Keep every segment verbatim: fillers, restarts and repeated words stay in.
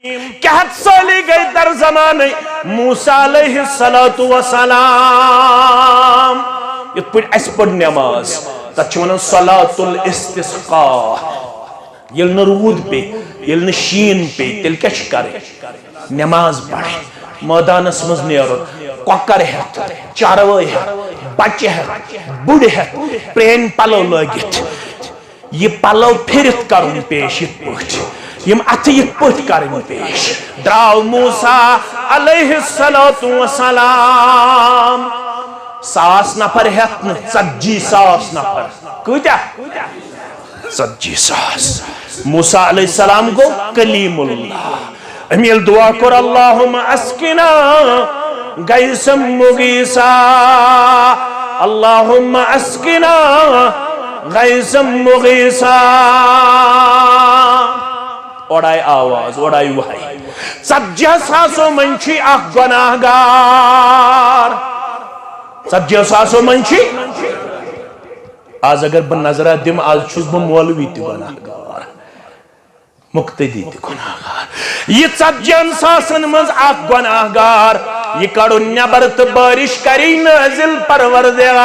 کیٛاہ ہتھ سٲلی گٔے در زمانہٕ موسیٰ علیہ الصلوۃ والسلام۔ یِتھ پٲٹھۍ اَسہِ پٔر نٮ۪ماز، تَتھ چھِ وَنان صلاۃ الاستسقاء۔ ییٚلہِ نہٕ روٗد پیٚیہِ، ییٚلہِ نہٕ شیٖن پیٚیہِ، تیٚلہِ کیٛاہ چھِ کَرٕنۍ؟ نٮ۪ماز پَرٕنۍ، مٲدانَس منٛز نیرُن، کۄکَر ہٮ۪تھ، چاروٲے ہٮ۪تھ، بَچہِ ہٮ۪تھ، بُڈٕ ہٮ۪تھ، پرٛٲنۍ پَلو لٲگِتھ۔ یہِ پلو پھِرِتھ کرُن پیش یِتھ پٲٹھۍ، یِم اتھٕ یِتھ پٲٹھۍ کرٕنۍ پیش۔ درٛاو موسیٰ علیہ الصلوۃ والسلام۔ ساس نفر ہٮ۪تھ نہٕ، ژتجی ساس نفر۔ کۭتیاہ؟ ژتجی ساس۔ موسیٰ علیہ السلام گوٚو کلیم اللہ۔ أمۍ ییٚلہِ دعا کوٚر، اللہم اسقنا غیثا مغیثا، اللہم اسقنا غیثا مغیثا۔ اورے آواز، اورے وحی۔ ژتجی ساسو منٛز چھُ اکھ گۄناہ گار۔ ژتجی ساسو منٛز چھُ۔ آز اگر بہٕ نظرہ دِمہٕ، آز چھُس بہٕ مولوی تہِ گۄناہ گار۔ مقتدی تہِ گۄناہ گار۔ یہِ ژتجی ہن ساسن منٛز اکھ گۄناہ گار، یہِ کڑُن نٮ۪بر تہٕ بٲرِش کری نٲزِل پروردگار۔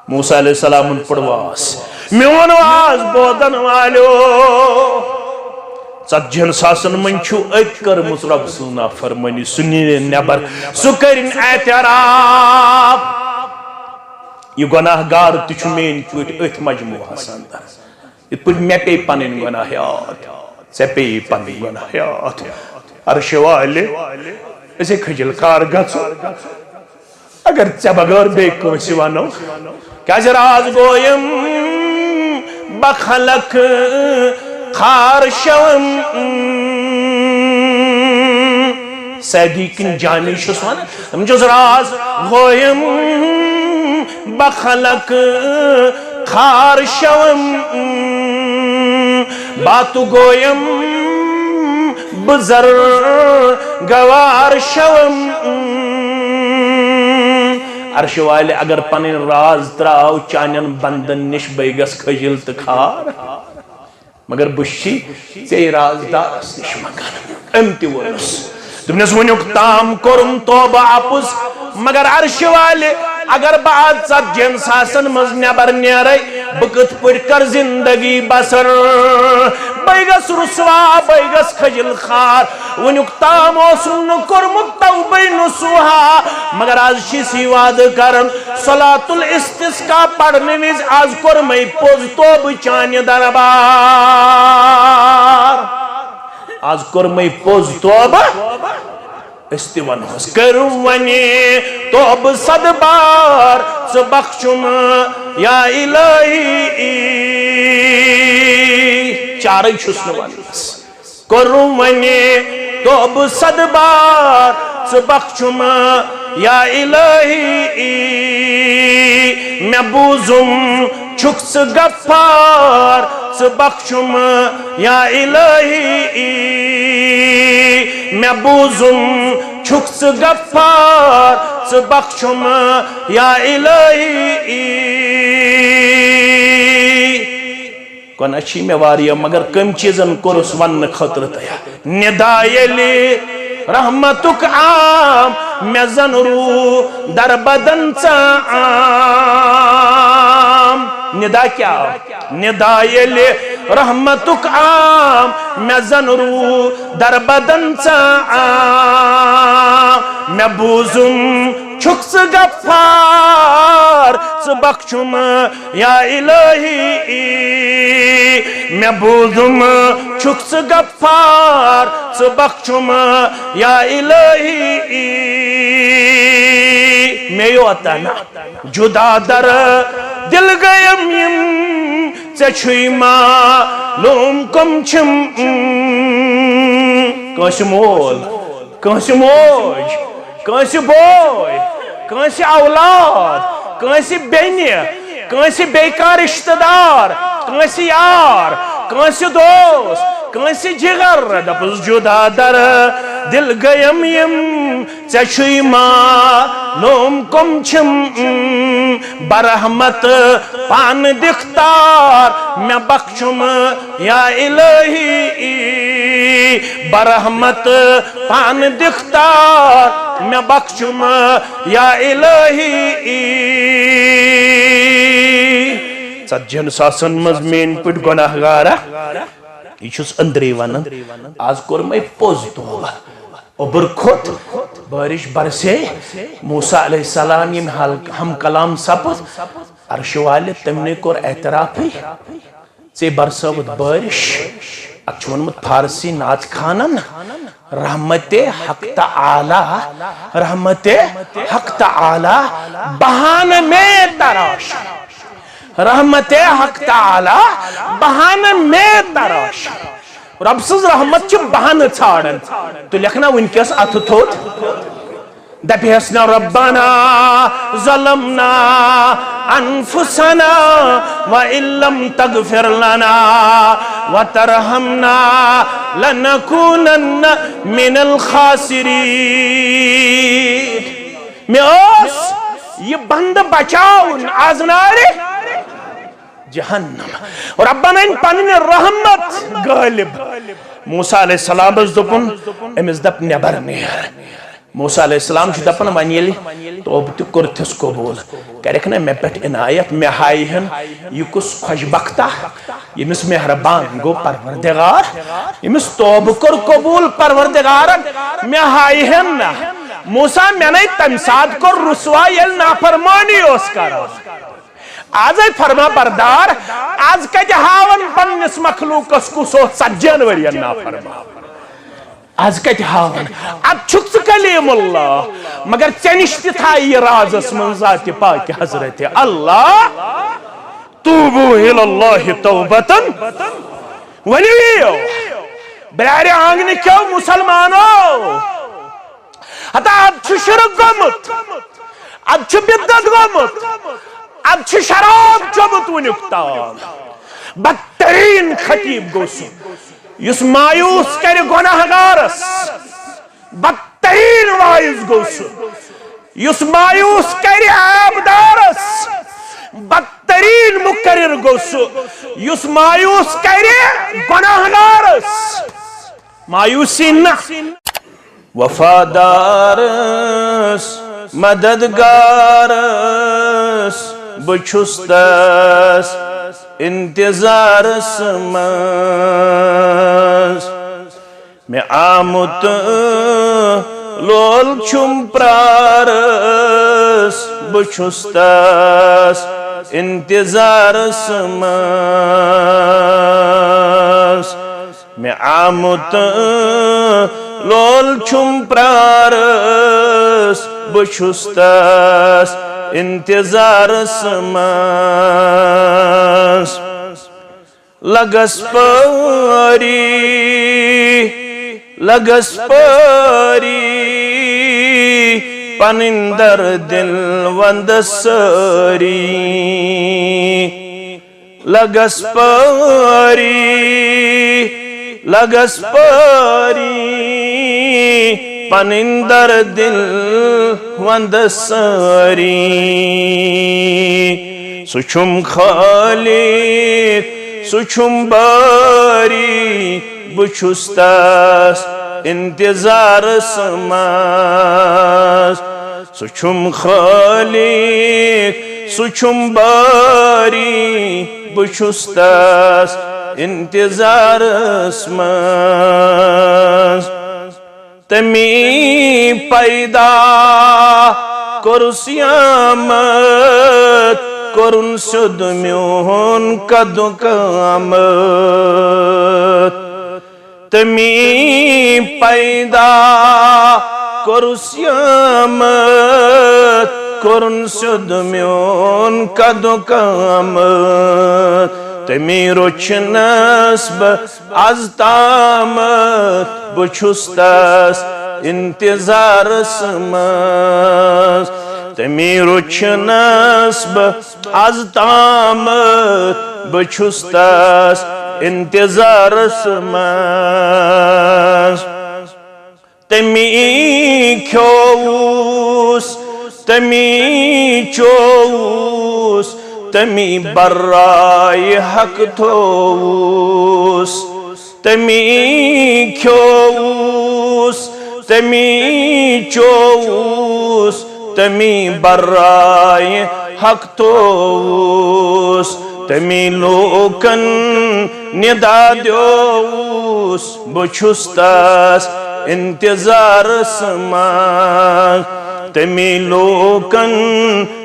موسیٰ علیہ السلامن پٔر واز، میون واز بوزن والیو۔ ژتجی ہن ساسن منٛز چھُ أکۍ کٔرمٕژ رۄب سٕنٛز نافرمٲنی، سُہ نِیہِ نٮ۪بر، سُہ کٔرِن اعتراف۔ یہِ گۄناہ گار تہِ چھُ میٲنۍ پٲٹھۍ أتھۍ مجموعہس اندر۔ یِتھ پٲٹھۍ مےٚ پیٚیہِ پنٕنۍ گۄناہ یاد، ژےٚ پیٚیہِ پنٕنۍ گۄناہ یاد۔ عرشہِ والہِ، أسے کھجل کار گژھو، اگر ژےٚ بغٲر بیٚیہِ کٲنٛسہِ ونو؟ کیٛازِ راز گویم بخلق خار شوم۔ سعدی کِنۍ جانی چھُس ونان، تٔمۍ چھُس راز گویم بخلق خار شوم، باتو گویم بزر گوار شوم۔ عرشہِ والہِ اگر پنٕنۍ راز تراو چانٮ۪ن بندن نِش، بے گژھ کھجل تہٕ خار۔ مگر بہٕ چھُس ژے رازدارس نِش منٛگان۔ أمۍ تہِ ووٚنُس، دوٚپنس، وٕنیُک تام کوٚرُم توبہٕ اپُز، مگر عرشہِ والہِ، اگر بہٕ از ژتجین ساسن منٛز نٮ۪بر نیرے، بہٕ کِتھ پٲٹھۍ کرٕ زندگی بسر؟ بے گژھ رسوا، بے گژھ خجل خار۔ وٕنیُک تام اوسُم نہٕ کوٚرمُت توبہٕ نصوحا، مگر از چھِ سی وعدٕ کران، صلاۃ الاستسقا پرنہٕ وِزِ از کوٚر مےٚ پوٚز توبہٕ چانہِ دربار۔ از کوٚر مےٚ پوٚز توبہٕ، أسۍ تہِ ونہوس، کٔرِو وۄنۍ توبہٕ صد بار، ژٕ بخشُم یا الہی۔ چارٕے چھُس نہٕ وننس۔ کوٚرُم وۄنۍ توبہٕ صد بار، ژٕ بخشُم یا الہی۔ مےٚ بوٗزُم چھُکھ ژٕ غفار، ژٕ بخشُم یا الہی۔ مےٚ بوٗزُم چھُکھ ژٕ غفار، ژٕ بخشُم یا الہی۔ گۄناہ چھی مےٚ واریاہ، مگر کٔمۍ چیٖزن کوٚرُس وننہٕ خٲطرٕ تیار؟ ندا ییٚلہِ رحمتُک عام، مےٚ زن روٗ دربدن ژام۔ ندا کیٛاہ آو؟ ندا ییٚلہِ رحمتُک عام، مےٚ زن روٗ دربدن ژام۔ مےٚ بوٗزُم چھُکھ ژٕ غفار، ژٕ بخشُم یا الہی۔ مےٚ بوٗزُم چھُکھ ژٕ غفار، ژٕ بخشُم یا الہی۔ مےٚ یوت نہ جدا در دل گٔیم یِم، ژےٚ چھُے معلوم کم چھِم۔ کٲنٛسہِ مول، کٲنٛسہِ موج، کٲنٛسہِ بوے، کٲنٛسہِ اولاد، کٲنٛسہِ بیٚنہِ، کٲنٛسہِ بیٚیہِ کانٛہہ رشتہٕ دار، کٲنٛسہِ یار، کٲنٛسہِ دوست، کٲنٛسہِ جگر، دپُس جدا در دل گٔیم یِم، ژےٚ چھُے معلوم نوم کم چھم برحمت پان دختار، مےٚ بخشم یا الہی، برحمت پان دختار، مےٚ بخشم یا الہی۔ ژتجی ہن ساسن منٛز میٲنۍ پٲٹھۍ گۄناہ گارا، یہِ چھُس أنٛدرٕے ونان۔ آز کوٚر مےٚ پوٚز توبہٕ۔ اوٚبُر کھوٚت، بارش برسے، موسیٰ علیہ السلام ییٚمہِ حال ہم کلام سپُد، عرشہِ والہِ تٔمنٕے کوٚر اعترافٕے، ژےٚ برسٲوٕتھ بارش۔ اتھ چھُ ووٚنمُت فارسی نعت خانن، رحمت حق تعالی، رحمت حق تعالی بہانہٕ میں تراش۔ رحمت حق تعالی بہانہٕ میں تراش۔ رب سٕنٛز رحمت چھِ بہانہٕ ژھانڈان۔ تہٕ لیکھنا وٕنکیٚس اتھٕ تھوٚد، دپہس نا، ربنا ظلمنا انفسنا وان لم تغفر لنا وترحمنا لنکونن من الخاسرین۔ مےٚ اوس یہِ بندٕ بچاوُن از نارِ جہنم۔ ربن أنۍ پنٕنۍ رحمت غٲلب۔ موسیٰ علیہ السلامس دوٚپُن، أمِس دپ، "نٮ۪بر نیر۔" موسیٰ علیہ السلام چھُ دپان، وۄنۍ ییٚلہِ توبہٕ تہِ کوٚرتھس قبول، کرکھ نہ مےٚ پٮ۪ٹھ عنایت، مےٚ ہایہِ ہن یہِ کُس خۄش بختا، ییٚمِس مہربان گوٚو پروردگار، ییٚمِس توبہٕ کوٚر قبول پروردگارن، مےٚ ہایہِ ہن نہ۔ موسیٰ، مےٚ نے تمہِ ساتہٕ کوٚر رسوا، ییٚلہِ نافرمٲنی اوس کران۔ آزے فرما بردار، از کتہِ ہاون پننِس مخلوقس کُس اوس ژتجی ہن ؤرین نافرمان؟ از کتہِ ہاون؟ اتھ چھُکھ ژٕ کلیم اللہ، مگر ژےٚ نِش تہِ تھایہِ یہِ رازس منٛز ذاتِ پاکہِ حضرت اللہ۔ توبوا الی اللہ توبتن۔ ؤنِو یِیو، برارِ آنگنہٕ کیو مسلمانو۔ ہتا اتھ چھُ شرک گوٚمُت، اتھ چھُ بدعت گوٚمُت، اتھ چھُ شراب چوٚمُت وُنیُک تام۔ بدترین خطیب گوٚو سُہ، یُس مایوس کرِ گۄناہ گارس۔ بدترین واعظ گوٚو سُہ، یُس مایوس کرِ عیب دارس۔ بدترین مقرر گوٚو سُہ، یُس مایوس کرِ گۄناہ گارس۔ مایوسی نہ۔ وفادارس، مددگارس، بہٕ چھُس تس انتظارس منٛز۔ مےٚ آمُت لول چھُم پرارس، بہٕ چھُس تس انتظارس منٛز۔ مےٚ آمُت لول چھُم پرارس، بہٕ چھُس تس انتظارس منٛز۔ لگس پٲری، لگس پٲری، پنٕنۍ دردِل ونٛدس سٲری۔ لگس پٲری، لگس پٲری، پنٕنۍ دردِل ونٛدس سٲری۔ سُہ چھُم خالق، سُہ چھُم بٲری، بہٕ چھُس تس انتظارس منٛز۔ سُہ چھُم خالق، سُہ چھُم باری، بہٕ چھُس تس انتظارس منٛز۔ تٔمی پیدا کوٚرُس یامت، کوٚرُن سیوٚد میون قد و قامت۔ تٔمی پیدا کوٚرُس یامت، کوٚرُن سیوٚد میون قد و قامت۔ تٔمی روٚچھنس بہٕ از تامتھ، بہٕ چھُس تس انتظارس منٛز۔ تٔمی روٚچھنس بہٕ از تامتھ، بہٕ چھُس تس انتظارس منٛز۔ تٔمی کھیوٚوُس تمی چووُس، تمی برایہِ حق تھووُس۔ تمی کھیووُس، تمی چووُس، تمی برایہِ حق تھووُس۔ تمی لوکن ندا دیووُس، بہٕ چھُس تس انتظارس منٛز۔ تمی لوکن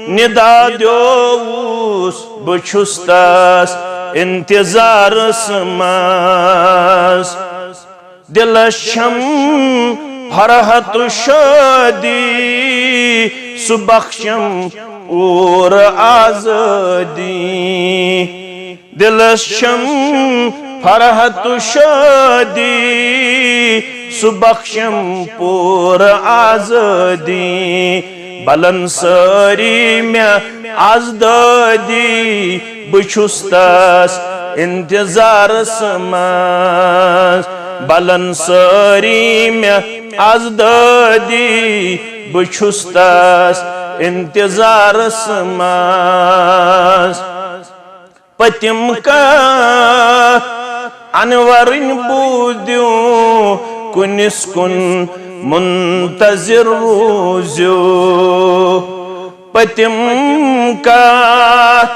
ندا دیووُس، بہٕ چھُس تس انتظارس منٛز۔ دلس چھم فرحت و شادی، سُہ بخشم پوٗرٕ آزٲدی۔ دلس چھم فرحت و شادی، سُہ بخشم پوٗرٕ آزٲدی۔ بلن سٲری مےٚ از دٲدی، بہٕ چھُس تس انتظارس منٛز۔ بلن سٲری مےٚ از دٲدی، بہٕ چھُس تس انتظارس منٛز۔ پٔتِم کتھ انورٕنۍ بوٗزِو، کُنِس کُن منتظر روٗزِو۔ پٔتِم کتھ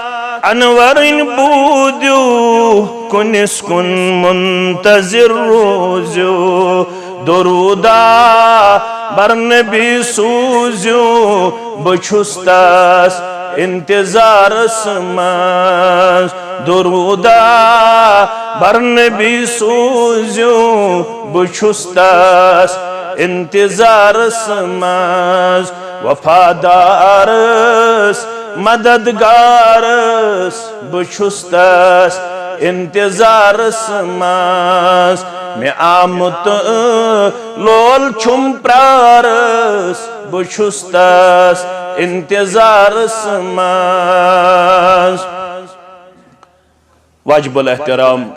انورٕنۍ بوٗزِو، کُنِس کُن منتظر روٗزِو۔ درودہ بر نبی سوٗزِو، بہٕ چھُس تس انتظارس منٛز۔ درودہ بر نبی سوٗزِو، بہٕ چھُس تس انتظارس منٛز۔ وفادارس مددگارس، بہٕ چھُس تس انتظارس منٛز۔ مےٚ آمُت لول چھُم پرارس، بہٕ چھُس تس انتظارس منٛز۔ واجب الاحترام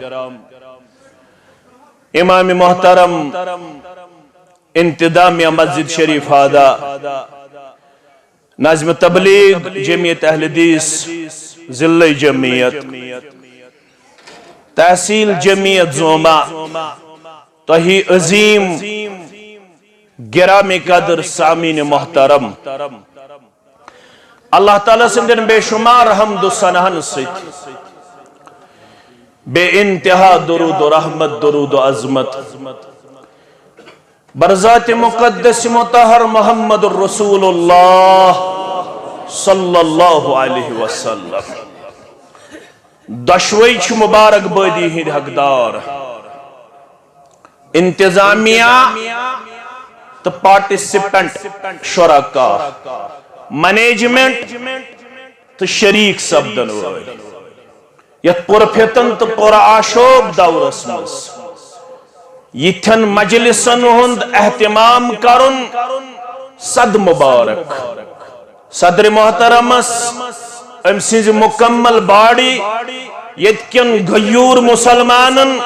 امام محترم انتظامیہ مسجد شریف ہادہ، ناظم تبلیغ جمعیت اہل حدیث، ضلع جمعیت، تحصیل جمعیت زوما، تۄہہِ عظیم گرامی قدر سامعین محترم، اللہ تعالیٰ سٕنٛدٮ۪ن بے شمار حمد و ثناہن سۭتۍ بے انتہا درود و رحمت، درود و عظمت بر ذات مقدس مطہر محمد رسول اللہ صلی اللہ علیہ وسلم۔ دۄشوے چھِ مبارک بٲدی ہٕنٛدۍ حقدار۔ انتظامیہ تہٕ پارٹیسپینٹ، شرکا، مینجمنٹ تہٕ شریک سپدن وٲلۍ۔ یتھ پرفتن تہٕ پر آشوب دورس منٛز یتھٮ۪ن مجلسن ہُنٛد اہتمام کرُن صد مبارک۔ صدر محترمس، أمۍ سٕنٛزِ مکمل باڈی، ییٚتہِ کٮ۪ن غیور مسلمانن،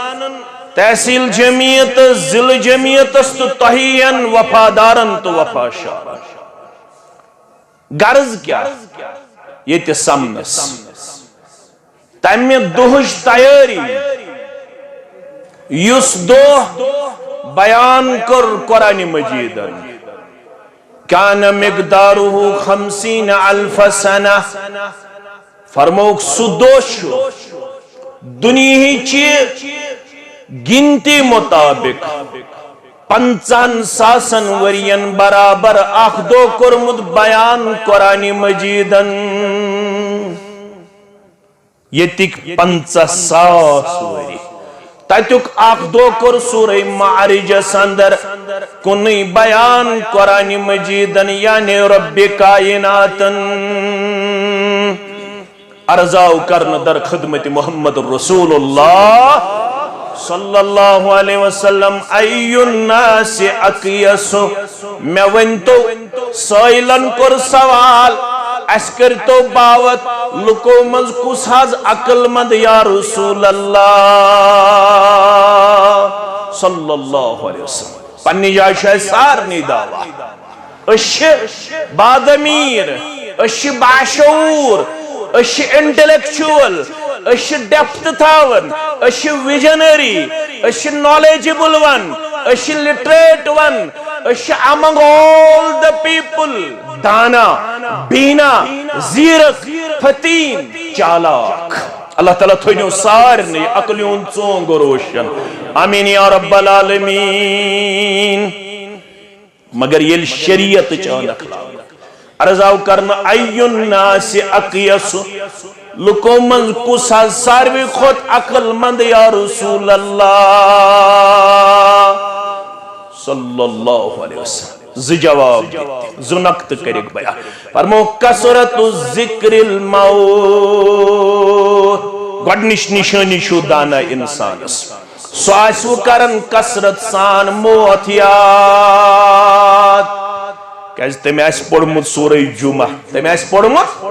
تحصیل جمعیت، ضلع جمعیتس تہٕ تۄہہِ یِن وفادارن تہٕ وفاشارن۔ غرض کیٛاہ؟ ییٚتہِ سمنس تمہِ دۄہٕچ تیٲری، یُس دۄہ بیان کوٚر قرآن مجیدن، کان مقدارہ خمسین الف سنہ، فرمووُکھ، سُہ دۄہ چھُ دُنیہٕچہِ گنتی مطابق پنژاہن ساسن ؤرین برابر اکھ دۄہ کوٚرمُت بیان قرآن مجیدن۔ ییٚتِکۍ پنژاہ ساس ؤری۔ تتیُک اکھ دۄہ کوٚر سورہ معارجس اندر کُنُے بیان قرآن مجیدن، یعنی رب کائناتن۔ عرضاو کرنہٕ در خدمت محمد رسول اللہ صلی اللہ علیہ وسلم، ای الناس اقیس، مےٚ ؤنۍتو، سٲیلن کوٚر سوال، اسہِ کٔرۍتو باوت، لُکو منٛز کُس حظ عقل مند یا رسول اللہ صلی اللہ علیہ وسلم؟ پننہِ جایہِ چھُ اسہِ سارنٕے دعویٰ۔ أسۍ چھِ باضمیٖر، أسۍ چھِ باشعوٗر، أسۍ چھِ انٹلیکچوئل، أسۍ چھِ ڈیپتھ تھاوان، أسۍ چھِ ویجنری، أسۍ چھِ نالیجبل ون، أسۍ چھِ لٹریٹ ون، أسۍ چھِ among all the people دانا، بینا، زیرک، فتین، چالاک۔ اللہ تعالیٰ تھٲوِنو سارنٕے عقلہِ ہُنٛد ژونٛگ روشن۔ آمین یا رب العالمین۔ مگر ییٚلہِ شریعتٕچ عٲنکھ لاگو، عرض آو کرنہٕ، "أَيُّ النَّاسِ أَقْيَسُ"، لُکو منٛز کُس حظ ساروی کھۄتہٕ عقل مند یا رسول اللہ صلی اللہ علیہ وسلم؟ زٕ جواب دِتۍ، زٕ نقطہٕ کٔرِکھ بیان۔ فرمو، "کثرت ذکر الموت"۔ گۄڈٕنِچ نِشٲنی چھُ دانا اِنسانَس۔ سُہ آسہِ وۄنۍ کران کثرت سان موت یاد۔ کیازِ تٔمۍ آسہِ پوٚرمُت سورہ جمعہ۔ تٔمۍ آسہِ پوٚرمُت،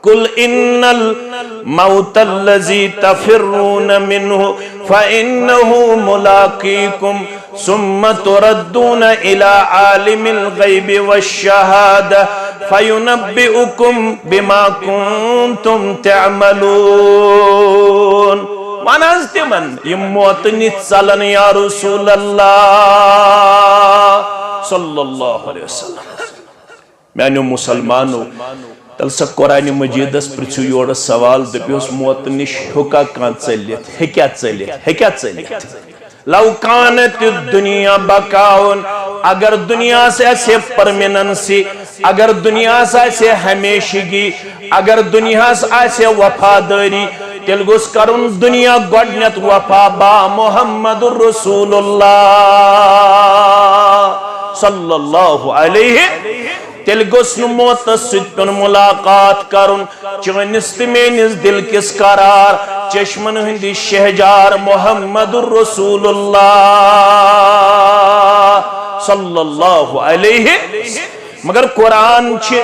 "قل ان الموت الذي تفرون منه فانه ملاقيكم ثم تردون الى عالم الغيب والشهادة فينبئكم بما كنتم تعملون"۔ وَن حظ تِمن، یِم موتہٕ نِتھ ژلن یا رسول اللہ صلی اللہ علیہ وسلم۔ میانیو مسلمانو، تیٚلہِ سا قرآن مجیدس پرژھِو یورٕ سوال، دٔپِوس، "موتہٕ نِش ہیوٚکا کانٛہہ ژٔلِتھ؟ ہیٚکیٛاہ ژٔلِتھ؟ ہیٚکیٛاہ ژٔلِتھ؟" لو کانت الدنیا بقاؤن، اگر دُنیاہس آسہِ ہے پرمیننسی، اگر دُنیاہس آسہِ ہے ہمیشگی، اگر دُنیاہس آسہِ ہے وفادٲری، تیٚلہِ گوٚژھ کرُن دُنیا گۄڈٕنٮ۪تھ وفا با محمد رسول اللہ صلی اللہ علیہ۔ تیٚلہِ گوٚژھ نہٕ موتس سۭتۍ پیوٚن ملاقات کرُن۔ چٲنِس تہٕ میٲنِس دِل کِس قرار چشمن ہٕنٛدِ شہجار محمد رسول اللہ صلی اللہ علیہ۔ مگر قرآن چھِ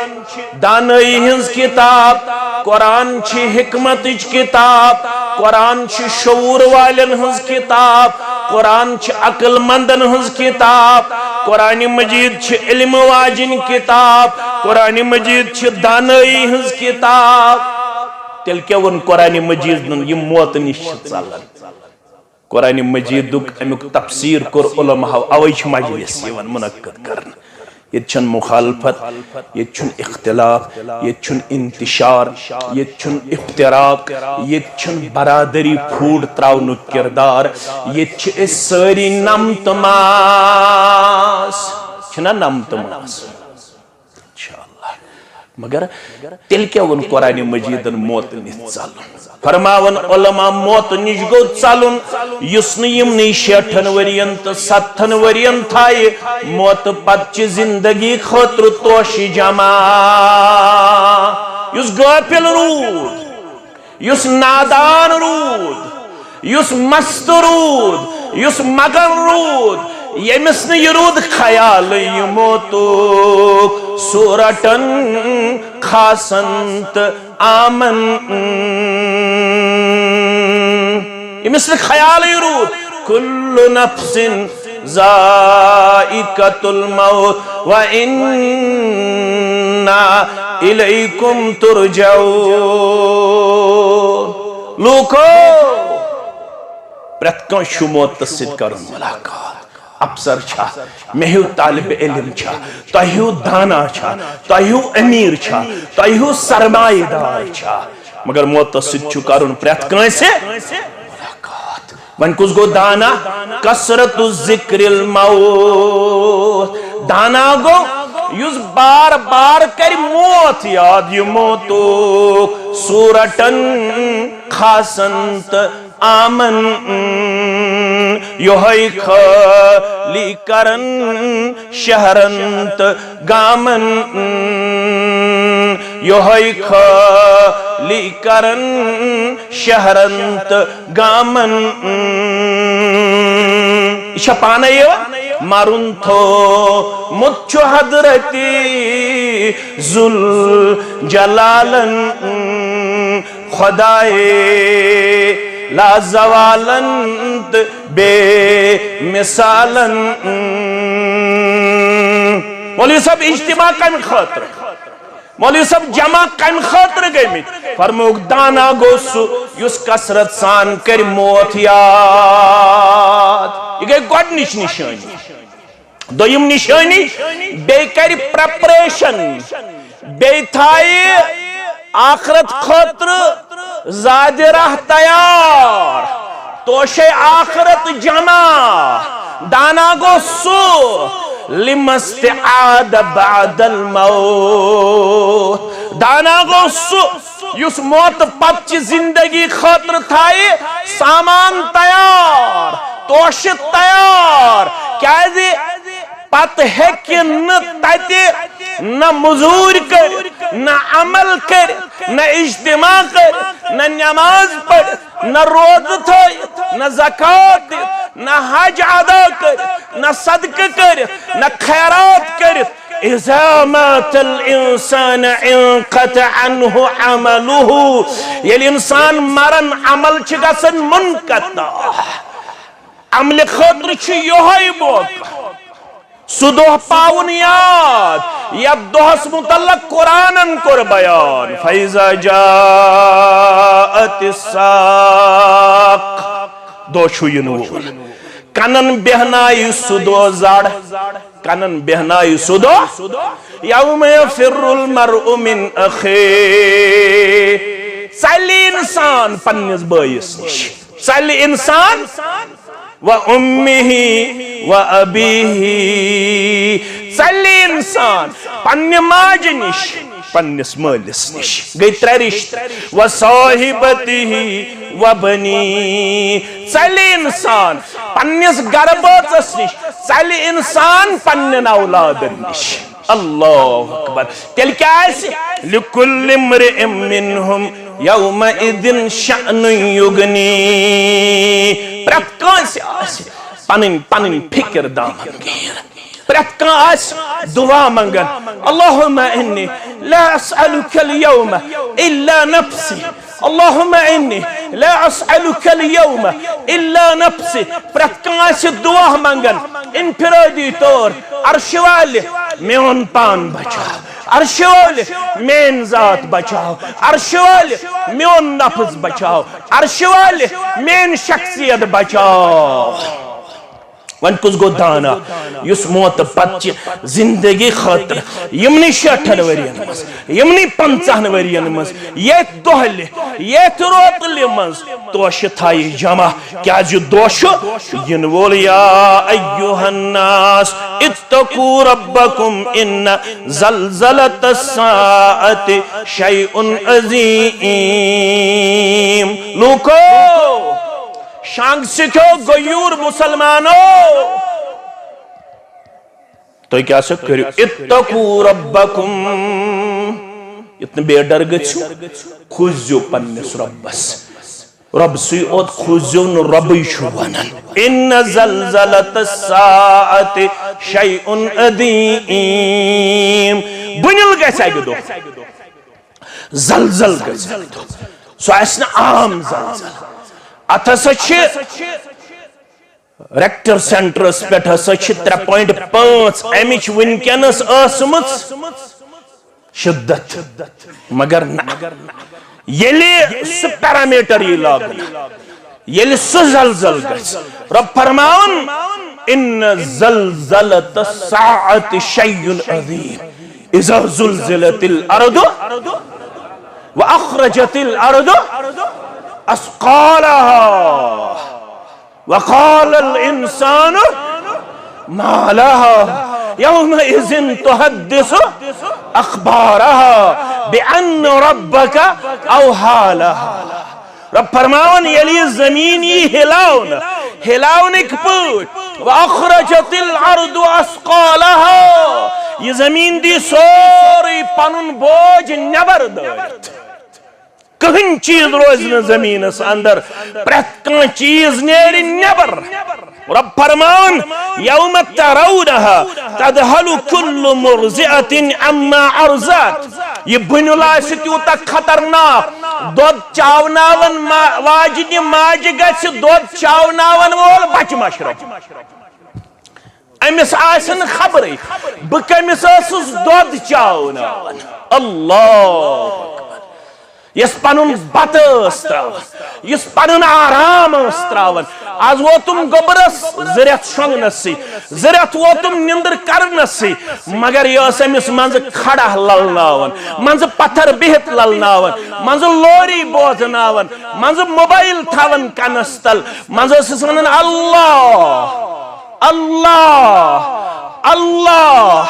دانٲیی ہٕنٛز کِتاب، قرآن چھِ حکمتٕچ کِتاب، قرآن چھِ شعوٗر والٮ۪ن ہٕنٛز کِتاب، قرآن چھِ عقل مندن ہٕنٛز کِتاب، قرآن مجید چھِ علم واجِنۍ کِتاب، قرآن مجید چھِ دانٲیی ہٕنٛز کِتاب۔ تیٚلہِ کیٛاہ ووٚن قرآن مجیدن؟ یِم موتہٕ نِش چھِ ژلان۔ قرآن مجیدُک امیُک تفسیر کوٚر علماہو، اوے چھِ مجلس یِوان منعقد کرنہٕ۔ ییٚتہِ چھَنہٕ مخالفت، ییٚتہِ چھُنہٕ اختلاف، ییٚتہِ چھُنہٕ انتشار، ییٚتہِ چھُنہٕ افتراق، ییٚتہِ چھُنہٕ برادری پھوٗٹ تراونُک کردار۔ ییٚتہِ چھِ أسۍ سٲری نم تہٕ ماس، چھِنہ نم تہٕ ماس؟ انشاءاللہ۔ مگر تیٚلہِ کیٛاہ ووٚن قرآن مجیدن موت نِش ژلُن؟ فرماون علماء، موت نِش گوٚو ژلُن، یُس نہٕ یِمنٕے شیٹھن ؤرین تہٕ ستتھن ؤرین تھایہِ، موتہٕ پتہٕ چہِ زندگی خٲطرٕ توشہِ جمع۔ یُس غٲفل روٗد، یُس نادان روٗد، یُس مست روٗد، یُس مگن روٗد، ییٚمِس نہٕ یہِ روٗد خیالٕے یہِ موتُک، سُہ رٹن خاصن تہٕ عامن۔ ییٚمِس نہٕ خیالٕے روٗد، کُلُّ نفسٍ ذائقة الموت وإنا إليكم ترجعون۔ لوٗکو، پرٛٮ۪تھ کٲنٛسہِ چھُ موتس سۭتۍ کرُن ملاقات۔ افسر چھا، مےٚ ہیوٗ طالب علم چھا، تۄہہِ ہیوٗ دانا چھا، تۄہہِ ہیوٗ امیر چھا، تۄہہِ ہیوٗ سرمایہ دار چھا، مگر موتس سۭتۍ چھُ کرُن پرٛٮ۪تھ کٲنٛسہِ ملاقات۔ وۄنۍ کُس گوٚو دانا؟ کثرت ذکر الموت۔ دانا گوٚو یُس بار بار کرِ موت یاد، یہِ موتُک سُہ رٹن خاصن تہٕ عامن۔ یۄہے خٲلی کرن شہرن تہٕ گامن، یۄہے خٲلی کرن شہرن تہٕ گامن۔ یہِ چھا پانے یِوان؟ مرُن تھومُت چھُ حضرت ذوالجلالن خدائے لازوالن تہٕ بے مثالن۔ مولوی صٲب، اجتماع کمہِ خٲطرٕ؟ مولوی صٲب، جمع کمہِ خٲطرٕ گٔمٕتۍ؟ فرمووُکھ، دانا گوٚو سُہ یُس کثرت سان کرِ موت یاد۔ یہِ گٔے گۄڈٕنِچ نشٲنی۔ دوٚیِم نشٲنی، بیٚیہِ کرِ پریپریشن، بیٚیہِ تھایہِ آخرت خٲطرٕ زادِ راہ تیار، توشے آخرت جمع۔ دانا گوٚو سُہ، لما استعاد بعد الموت۔ دانا گوٚو سُہ یُس موتہٕ پتہٕ چہِ زندگی خٲطرٕ تھایہِ سامان تیار، توشہِ تیار، کیازِ پتہٕ ہیٚکہِ نہٕ تتہِ نہ مزوٗرۍ کٔرِتھ، نہ عمل کٔرِتھ، نہ اجتماع کٔرِتھ، نہ نماز پٔرِتھ، نہ روزٕ تھٲوِتھ، نہ زکوٰۃ دِتھ، نہ حج ادا کٔرِتھ، نہ صدقہٕ کٔرِتھ، نہ خیرات کٔرِتھ۔ اذا مات الانسان انقطع عنه عمله۔ ییٚلہِ انسان مرن، عمل چھِ گژھان منقطع۔ عملہِ خٲطرٕ چھُ یِہوٚے موقع۔ سُہ دۄہ پاوُن یاد، یتھ دۄہس متعلق قرآنن کوٚر بیان، فاذا جاءت الساق، دۄہ چھُ یِنہٕ وول۔ کنن بیہنایہِ سُہ دۄہ زڑ، کنن بیہنایہِ سُہ دۄہ، یوم یفر المرء من اخیہ، ژلہِ انسان پننِس بٲیِس نِش، ژلہِ انسان و امہ و ابیہ، ژلہِ انسان پننہِ ماجہِ نِش، پننِس مٲلِس نِش۔ گٔے ترٛےٚ رِشتہٕ۔ و صاحبتہ و بنیہ، ژلہِ انسان پننِس گرٕ بٲژس نِش، ژلہِ انسان پننٮ۪ن اولادن نِش۔ اللہ اکبر۔ تیٚلہِ کیٛاہ آسہِ؟ لکل امرئ منہم یومئذ شأن یغنیہ۔ پرٛٮ۪تھ کٲنٛسہِ آسہِ پنٕنۍ پنٕنۍ فکر دامن گیر۔ پرٛٮ۪تھ کانٛہہ آسہِ دعا منٛگان، اللہم انی لا اسألک الیوم الا نفسی، اللہم انی لا اسألک الیوم الا نفسی۔ پرٛٮ۪تھ کانٛہہ آسہِ دعا منٛگان انفرادی طور، عرشہِ والہِ میون پان بچاو، عرشہِ والہِ میٲنۍ ذات بچاو، عرشہِ والہِ میون نفس بچاو، عرشہِ والہِ میٲنۍ شخصیت بچاو۔ وۄنۍ کُس گوٚو دانا؟ یُس موتہٕ پتہٕ چہِ زندگی خٲطرٕ یِمنٕے شیٹھن ؤرین منٛز، یِمنٕے پنژاہن ؤرین منٛز، ییٚتھۍ دۄہلہِ، ییٚتھۍ روتلہِ منٛز توشہِ تھایہِ جمع، کیازِ دۄہ چھُ یِنہٕ وول۔ یا ایھا الناس اتقوا ربکم ان زلزلۃ الساعۃ شیء عظیم۔ لوکو، شانگ سکھیو غیور مسلمانو، تُہۍ کیٛاہ سا کٔرِو؟ اتقوا ربکم، یُتھ نہٕ بے ڈر گٔژھِو، کھوٗژزیو پننِس رۄبس۔ رۄبسٕے اوت کھوٗژزیو نہٕ، رۄبٕے چھُ ونان۔ ان زلزلۃ الساعۃ شیء عظیم۔ بُنیل گژھِ اکہِ دۄہ۔ زلزل گژھِ۔ سُہ آسہِ نہٕ عام زلزل۔ اتھ ہسا چھِ ریکٹر سینٹرس پٮ۪ٹھ ہسا چھِ ترٛےٚ point پانٛژھ امِچ وٕنکیٚنس ٲسمٕژ شدت، مگر نہ، ییٚلہِ سُہ parameter یی لاگنہٕ، ییٚلہِ سُہ زلزل گژھِ، رۄب فرماوان، ان زلزلۃ الساعۃ شیء عظیم، اذا زلزلت الارض واخرجت الارض اثقالها وقال الانسان ما لها یومئذ تحدث اخبارها بان ربک اوحی لها۔ رب فرماوان، ییٚلہِ یہِ زٔمیٖن یی ہِلاونہٕ، ہِلاونٕکۍ پٲٹھۍ، واخرجت الارض اثقالها، یہِ زٔمیٖن دی سورُے پنُن بوج نٮ۪بر دٲرِتھ۔ کٕہٕنۍ چیٖز روزِ نہٕ زٔمیٖنَس اندر، پرٛٮ۪تھ کانٛہہ چیٖز نیرِ نٮ۪بر۔ رب فرمان، یوم ترونها تذهل كل مرضعة عما ارضعت۔ یہِ بُنیُل آسہِ تیوٗتاہ خطرناک، دۄد چاوناون ما-، واجنہِ ماجہِ گژھِ دۄد چاوناون وول بچہٕ مشرف۔ أمِس آسہِ نہٕ خبرٕے بہٕ کٔمِس ٲسٕس دۄد چاوناوان۔ اللہ اکبر۔ یُس پنُن بتہٕ ٲس تراوان، یُس پنُن آرام ٲس تراوان، آز ووتُم گوٚبرس زٕ رٮ۪تھ شۄنٛگنَسٕے، زٕ رٮ۪تھ ووتُم نِندٕر کرنَسٕے، مگر یہِ ٲس أمِس منٛزٕ کھڑا للناوان، منٛزٕ پتھر بِہِتھ للناوان، منٛزٕ لوری بوزناوان، منٛزٕ موبایل تھاوان کنس تل، منٛزٕ ٲسٕس ونان، اللہ، اللہ، اللہ۔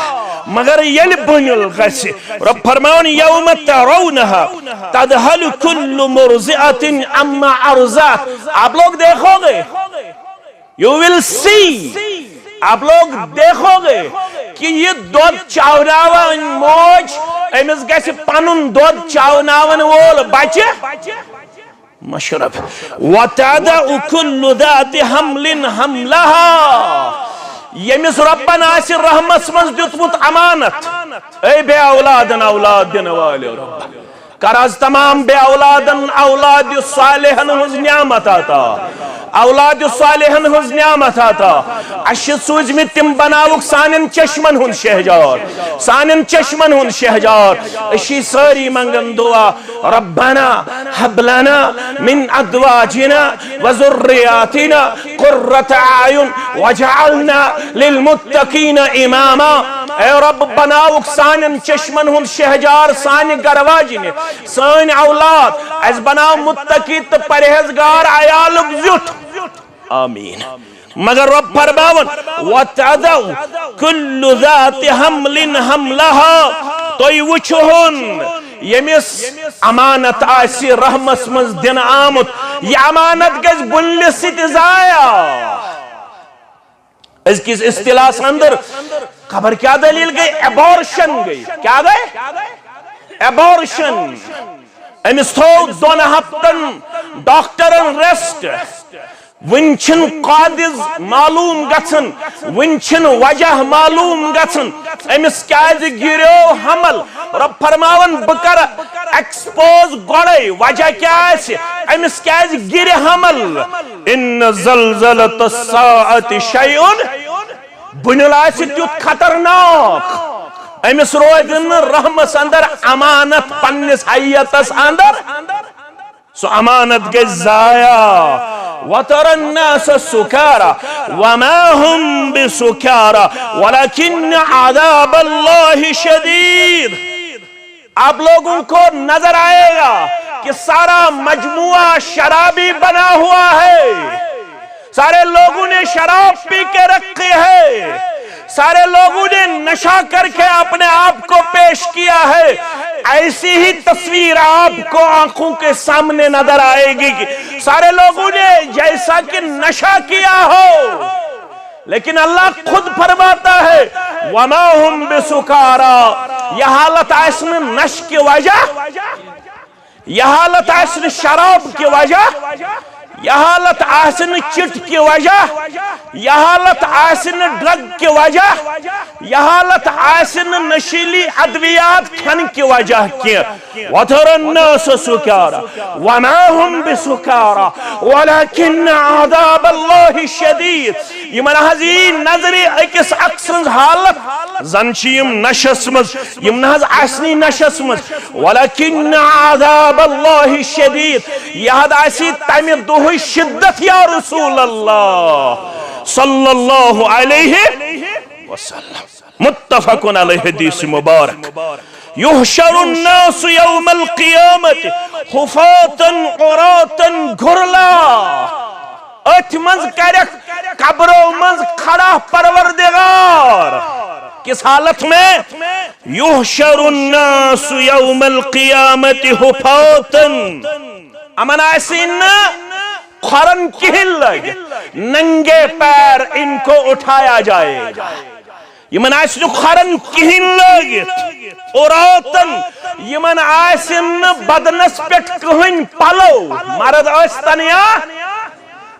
مگر ییٚلہِ بُنیُل گژھِ، رب فرماوان، یوم ترونها تذهل كل مرضعة عما ارضعت۔ آپ لوگ دیکھو گے، you will see، آپ لوگ دیکھو گے کہ یہ دۄد چاوناوان موج، أمِس گژھِ پنُن دۄد چاوناون وول بچہِ مشرف۔ وتضع كل ذات حمل حملها۔ ییٚمِس رۄبن آسہِ رحمس منٛز دیُتمُت امانت، اے بے اولادن اولاد دِنہٕ والٮ۪و رۄب، کر از تمام بے اولادن اولاد صالحن ہٕنٛز نعمت عطا، اولاد صالحن ہٕنٛز نعمت عطا۔ اَسہِ چھِ سوٗزمٕتۍ تِم بناوُکھ سانٮ۪ن چشمن ہُنٛد شہجار، سانٮ۪ن چشمن ہُنٛد شہجار۔ أسۍ چھِ سٲری منٛگان دعا، ربنا هب لنا من ازواجنا وذرياتنا قرة اعين واجعلنا للمتقين اماما۔ اے رب، بناوُکھ سانٮ۪ن چشمن ہُنٛد شہجار سانہِ گرٕ واجنہِ، سٲنۍ اولاد، اَسہِ بناو متقی تہٕ پرہیزگار عیالُک زیُٹھ۔ آمین۔ مگر رب فرماوان، وتضع كل ذات حمل حملها۔ تُہۍ وٕچھہون ییٚمِس امانت آسہِ رحمس منٛز دِنہٕ آمُت، یہِ امانت گژھِ بُنلہِ سۭتۍ ضایع۔ أزکِس اصطلاحس اندر خبر کیٛاہ دٔلیٖل گٔے، abortion گٔے۔ کیٛاہ گٔے؟ Abortion۔ أمِس تھوو دۄن ہفتن ڈاکٹرن rest۔ وٕنہِ چھِنہٕ causes معلوم گژھان، وٕنہِ چھِنہٕ وجہ معلوم گژھان۔ أمِس کیٛازِ گِریو حمل؟ رب فرماوان، بہٕ کرٕ expose گۄڈے وجہ کیٛاہ آسہِ، أمِس کیٛازِ گِرِ حمل۔ ان زلزلة الساعة شيء، بُنیُل آسہِ تیُتھ خطرناک، أمِس روزِ نہٕ رحمس اندر امانت پننِس حیتس اندر۔ سُہ امانت گژھِ ضایع۔ وترى الناس سكارى وما هم بسكارى ولكن عذاب الله شديد۔ آپ لوگوں کو نظر آئے گا کہ سارا مجموعہ شرابی بنا ہوا ہے۔ سارے لوگوں نے شراب پی کے رکھی ہے، سارے لوگوں نے نشہ کر کے اپنے آپ کو پیش کیا ہے۔ ایسی ہی تصویر آپ کو آنکھوں کے سامنے نظر آئے گی کہ سارے لوگوں نے جیسا کہ نشہ کیا ہو، لیکن اللہ خود فرماتا ہے، وما هم بسكارى، یہ حالت آسہِ نہٕ نشہ کی وجہ، یہ حالت آسہِ نہٕ شراب کی وجہ، یہ حالت آسہِ نہٕ چٹ کی وجہ، یہ حالت آسہِ نہٕ drug کی وجہ، یہ حالت آسہِ نہٕ نشیلی ادویات کھن کی وجہ کینٛہہ۔ وترى الناس سكارى وما هم بسكارى ولكن عذاب الله شديد۔ یِمن حظ یی نظرِ أکِس اکھ سٕنٛز حالت، زن چھِ یِم نشس منٛز، یِم نہ حظ آسنی نشس منٛز۔ ولكن عذاب الله شديد۔ یہِ حظ آسہِ تمہِ دۄہٕچ شدت یا رسول اللہ صلی اللہ علیہ وسلم۔ متفق علیہ، حدیث مبارک۔ يحشر الناس يوم القيامة حفاة عراة غرلا۔ أتھۍ منٛز کرکھ قبرو منٛز کھڑا پروردگار۔ کس حالت میں؟ يحشر الناس يوم القيامة حفاة۔ یِمن آسہِ نہٕ کھۄرن کِہیٖنۍ لٲگِتھ، ننگے پیر ان کو اٹھایا جائے گا۔ یِمن آسہِ نہٕ کھۄرن کِہیٖنۍ لٲگِتھ، عراة، یِمن آسہِ نہٕ بدنس پٮ۪ٹھ کٕہٕنۍ پلو، مرد ٲسۍ تن یا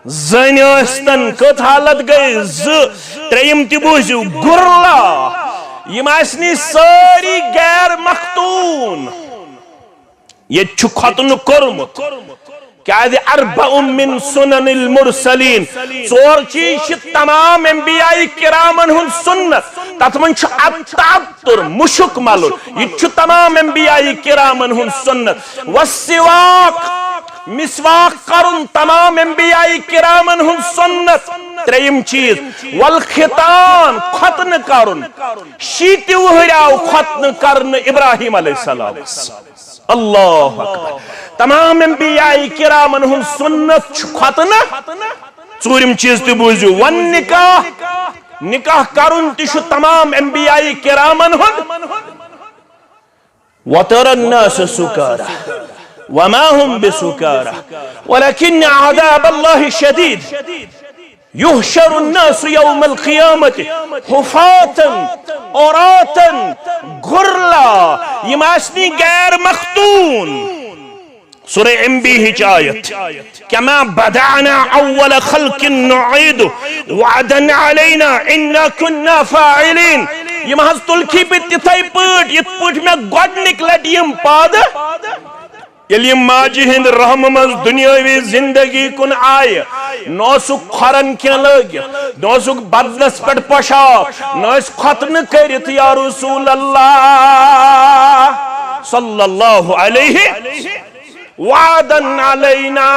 زٔنۍ ٲسۍ تن۔ کٔژ حالت گٔے؟ زٕ۔ ترٛیٚیِم تہِ بوٗزِو، غرلا۔ یِم آسہِ نہٕ سٲری غیر مختون۔ ییٚتہِ چھُ ختنہٕ کوٚرمُت، کیازِ؟ اربع من سنن المرسلین، ژور چیز چھِ تمام انبیاء کرامن ہُنٛد سنت۔ تتھ منٛز چھُ التعطر، مُشُک ملُن، یہِ تہِ چھُ تمام انبیاء کرامن ہُنٛد سنت۔ والسواک، مسواک کرُن، تمام انبیاء کرامن ہُنٛد سنت۔ ترٛیٚیِم چیز، والختان، ختنہٕ کرُن۔ شیٖتہِ وُہٕرۍ آو ختنہٕ کرنہٕ ابراہیم علیہ السلامس۔ اللہ اکبر۔ تمام انبیاء کرامن ہُنٛد سنت چھُ ختنہٕ۔ ژوٗرِم چیز تہِ بوٗزِو، والنکاح، نکاح کرُن تہِ چھُ تمام انبیاء کرامن ہُنٛد۔ وترى الناس سكارى وما هم بسكارى ولكن عذاب الله شديد۔ يحشر الناس يوم القيامة حفاة عراة غرلا، یِم آسنی غیر مختون۔ سورہ انبیاء ہٕچ آیت، كما بدأنا أول خلق نعيده وعدا علينا إنا كنا فاعلين۔ یِم حظ تُلکھی بہٕ تِتھے پٲٹھۍ، یِتھ پٲٹھۍ مےٚ گۄڈٕنِکۍ لٹہِ یِم پٲدٕ۔ ییٚلہِ یِم ماجہِ ہِنٛدِ رحمہٕ منٛز دُنیٲوی زِندگی کُن آیہِ، نہ اوسُکھ کھۄرن کینٛہہ لٲگِتھ، نہ اوسُکھ بدنس پٮ۪ٹھ پۄشاک، نہ ٲسۍ ختنہٕ کٔرِتھ، یا رسول اللہ صلی اللہ علیہ وعدا علینا۔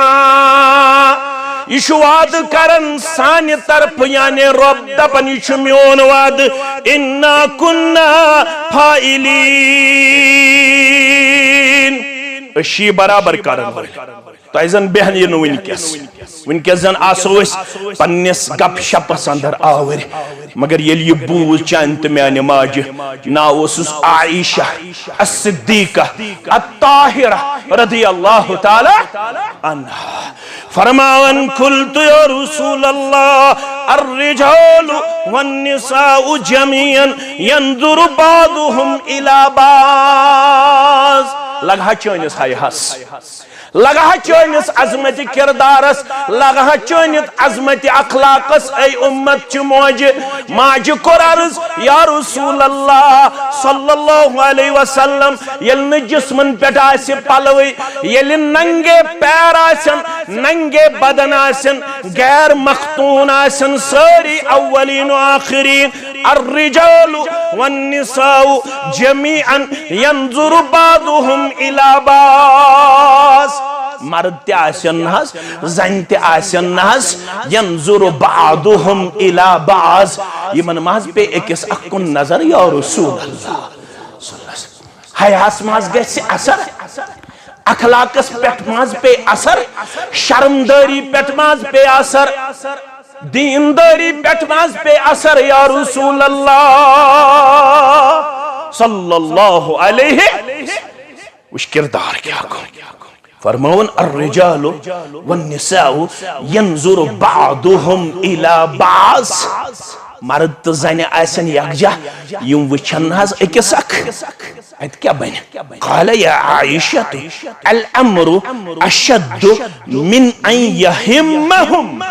یہِ چھُ وعدٕ کران سانہِ طرفہٕ، یعنی رۄب دپان، یہِ چھُ میون وعدٕ، انا کنا فاعلین۔ أسۍ چھِ یہِ برابر کرن وٲلۍ۔ تۄہہِ زن بیہن یہِ نہٕ وٕنکیٚس۔ وٕنکیٚس زن آسو أسۍ پننِس گپ شپس اندر آوٕرۍ، مگر ییٚلہِ یہِ بوٗز چانہِ تہٕ میانہِ ماجہِ، ناو اوسُس عائشہ الصدیقہ الطاہرہ رضی اللہ تعالی عنہا۔ فرماوان، قلت یا رسول اللہ، الرجال والنساء جميعا ينظر بعضهم الى بعض۔ لگہٕ ہا چٲنِس حیاہس، لگہٕ ہا چٲنِس عظمت کردارس، لگہٕ ہا چٲنِس عظمت اخلاقس، اے امت چہِ موجہِ۔ ماجہِ کوٚر عرض، یا رسول اللہ صلی اللہ علیہ وسلم، ییٚلہِ نہٕ جسمن پٮ۪ٹھ آسہِ پلوٕے، ییٚلہِ ننگے پیر آسن، ننگے بدن آسن، غیر مختون آسن، سٲری اولین و آخرین، الرجال والنساء جميعا ينظر بعضهم الى بعض۔ مرد تہِ آسن نہ حظ، زنہِ تہِ آسن نہ حظ، ينظر بعضهم الى بعض۔ یِمن ما حظ پیٚیہِ أکِس اکھ کُن نظر، یا رسول اللہ؟ حیاہس منٛز گژھِ اثر، اخلاقس پٮ۪ٹھ منٛز پیٚیہِ اثر، شرمدٲری پٮ۪ٹھ منٛز پیٚیہِ اثر، دیندٲری پٮ۪ٹھ منٛز پیٚیہِ اثر، یا رسول اللہ صلی اللہ علیہ۔ وٕچھ کردار کیٛاہ گوٚو۔ فرماوُن، الرجال والنساء ينظر بعضهم الى بعض۔ مرد تہٕ زنہِ آسن یکجاہ، یِم وٕچھن نہ حظ أکِس اکھ۔ اتہِ کیٛاہ بنہِ؟ قال یا عائشہ، الامر اشد من ان يهمهم،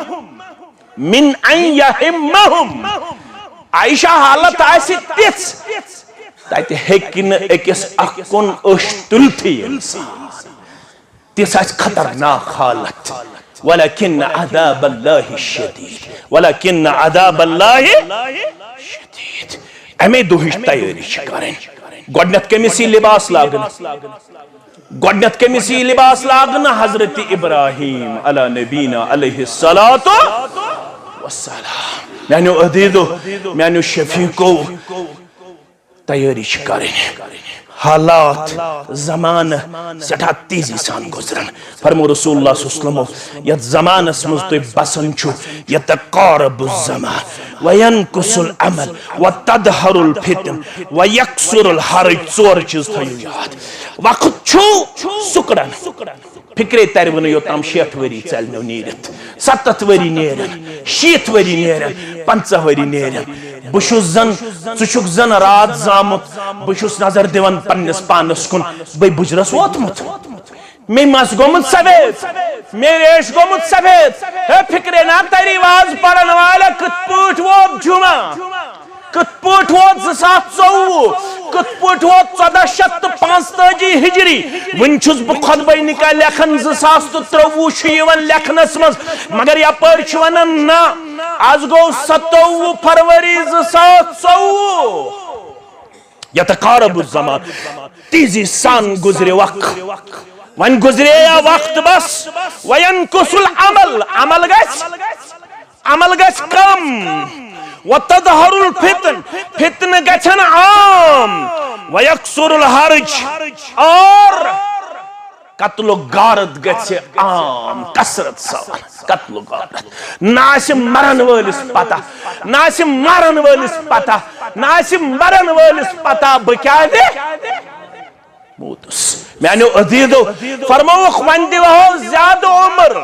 من ان يهمهم۔ عائشہ، حالت آسہِ تِژھ، تتہِ ہیٚکہِ نہٕ أکِس اکھ کُن أچھ تُلتھٕے انسان۔ تِژھ آسہِ خطرناک حالت۔ ولكن عذاب الله شديد، ولكن عذاب الله شديد۔ امے دۄہٕچ تیٲری چھِ کرٕنۍ۔ گۄڈٕنیتھ کٔمِس یی لباس لاگنہٕ؟ گۄڈٕنیتھ کٔمِس یی لباس لاگنہٕ؟ حضرت ابراہیم علی نبینا علیہ الصلوۃ والسلام۔ میانیو عزیزو، میانیو شفیقو، تیٲری چھِ کرٕنۍ۔ حالات، زمانہٕ سٮ۪ٹھاہ تیزی سان گُزران۔ فرمو رسول اللہ صلی اللہ علیہ وسلم، یتھ زمانس منٛز تُہۍ بسان چھِو، یتقارب الزمان وینقص العمل وتظہر الفتن ویکثر الحرج۔ ژور چیز تھٲیِو یاد۔ وقت چھُ سُکڑان۔ فکرے ترِ وٕ نہٕ یوٚتام شیٹھ ؤری ژَلنو نیٖرِتھ، ستتھ ؤری نیرن، شیٖتھ ؤری نیرن، پنٛژاہ ؤری نیرن۔ بہٕ چھُس زن، ژٕ چھُکھ زن راتھ زامُت، بہٕ چھُس نظر دِوان پننِس پانس کُن، بہٕ بُجرس ووتمُت۔ مےٚ مس گوٚمُت سفید، مےٚ ریش گوٚمُت سفید۔ ہے فکرے نا تری واز پرن والا، کِتھ پٲٹھۍ ووت جمعہ؟ کِتھ پٲٹھۍ ووت زٕ ساس ژوٚوُہ؟ کِتھ پٲٹھۍ ووت ژۄدہ شیٚتھ تہٕ پانٛژتٲجی ہجری؟ وُنہِ چھُس بہٕ خطبہ نکاح لیکھان، زٕ ساس تہٕ ترٛۆوُہ چھُ یِوان لیکھنس منٛز، مگر یپٲرۍ چھِ ونان نہ، از گوٚو ستووُہ فروری زٕ ساس ژوٚوُہ۔ یتقارب الزمان، تیزی سان گزرِ وق۔ وۄنۍ گزرے یا وقت بس، وینقص العمل، عمل گژھِ، عمل گژھِ کم، وتظہر الفتن، فتنہٕ گژھن عام، ویکثر الحرج، اور قتل و غارت گژھِ عام، کثرت سان قتل و غارت۔ نہ آسہِ مرن وٲلِس پتہ، نہ آسہِ مرن وٲلِس پتہ، نہ آسہِ مرن وٲلِس پتہ بہٕ کیازِ موٗدُس۔ میانیو عزیزو، فرمووُکھ، وۄنۍ دِوہو زیادٕ عمر،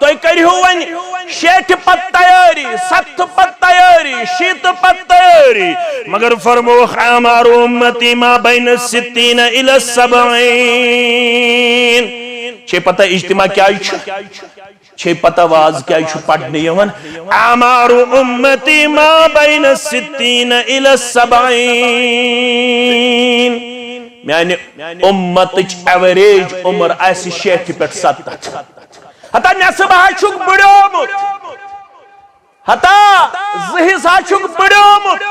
تُہۍ کٔرِہو وۄنۍ شیٹھِ پتہٕ تیٲری، ستھ پتہٕ تیٲری، شیٖتہٕ پتہٕ تیٲری، مگر فرمووُکھ، اعمار امتی ما بین الستین الی السبعین۔ چھے پتہ اجتماع کیازِ چھُ؟ چھے پتہ واز کیازِ چھُ پرنہٕ یِوان؟ اعمار امتی ما بین الستین الی السبعین۔ میانہِ امتٕچ ایوریج عمر آسہِ شیٹھِ پٮ۪ٹھ ستتھ۔ ہتا نٮ۪صٕف ہا چھُکھ بٕڑیومُت، ہتا زٕ حصہٕ ہا چھُکھ بٕڑیومُت،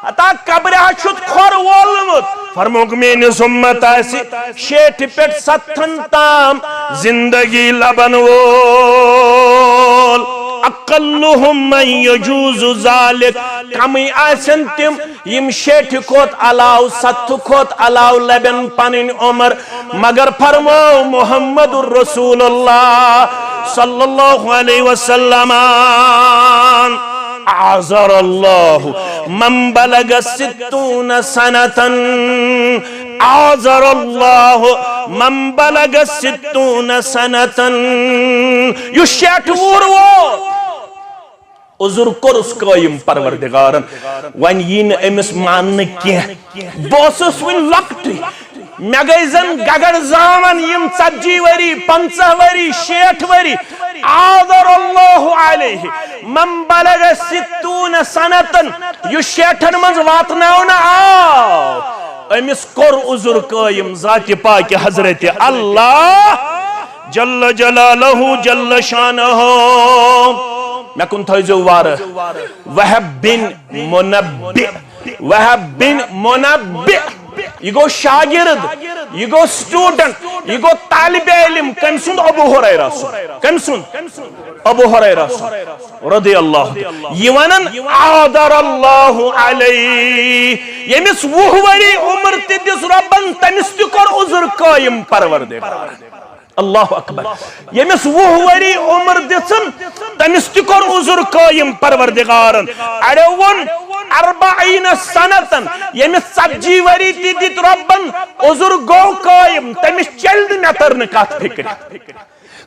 ہتا قبرِ ہا چھُتھ کھۄر وولمُت۔ فرمووُکھ، میٲنِس امت آسہِ شیٹھِ پٮ۪ٹھ ستتھن تام زندگی لبن وول۔ اقلهم من یجوز ذلک، کمٕے آسن تِم یِم شیٹھِ کھۄتہٕ علاوٕ، ستتھٕ کھۄتہٕ علاوٕ لبن پنٕنۍ عمر۔ مگر فرموو محمد رسول اللہ صلی اللہ علیہ وسلم، اعذر اللہ من بلغ ستون سنتن، اعذر اللہ من بلغ ستون سنتن۔ یُس شیٹھ وُہُر ووت، عذر کوٚرُس قٲیِم پروردگارن، وۄنۍ یی نہٕ أمِس ماننہٕ کینٛہہ۔ بہٕ اوسُس وُنہِ لۄکٹُے، مےٚ گٔے زن گگر زامن یِم ژتجی ؤری، پنٛژاہ ؤری، شیٹھ ؤری۔ اعذر اللہ علیہ من بلغ ستون سنتن، یُس شیٹھن منٛز واتناونہٕ آو، أمِس کوٚر عذر قٲیِم ذاتِ پاکہِ حضرت اللہ جل جلالہ جل شانہ۔ مےٚ کُن تھٲیزیو وارٕ۔ وہب بن منبع، وہب بن منبع، یہِ گوٚو شاگرد، یہِ گوٚو student، یہِ گوٚو طالب علم۔ کٔمۍ سُنٛد؟ ابو ہریرہ سُنٛد۔ کٔمۍ سُنٛد؟ ابو ہریرہ سُنٛد رضی اللہ عنہ۔ یہِ ونان، اعذر اللہ علیہ، ییٚمِس وُہ ؤری عمر تہِ دِژ رۄبن، تٔمِس تہِ کوٚر عذر قٲیِم پروردگار۔ اللہ اکبر۔ ییٚمِس وُہ ؤری عمر دِژٕن، تٔمِس تہِ کوٚر عذر قٲیِم پروردگارن۔ اڑیو ووٚن، اربعین سنتن، ییٚمِس ژتجی ؤری تہِ دِتۍ رۄبن عذر گوٚو قٲیِم، تٔمِس چلہِ نہٕ، مےٚ تٔر نہٕ کتھ فکرِ۔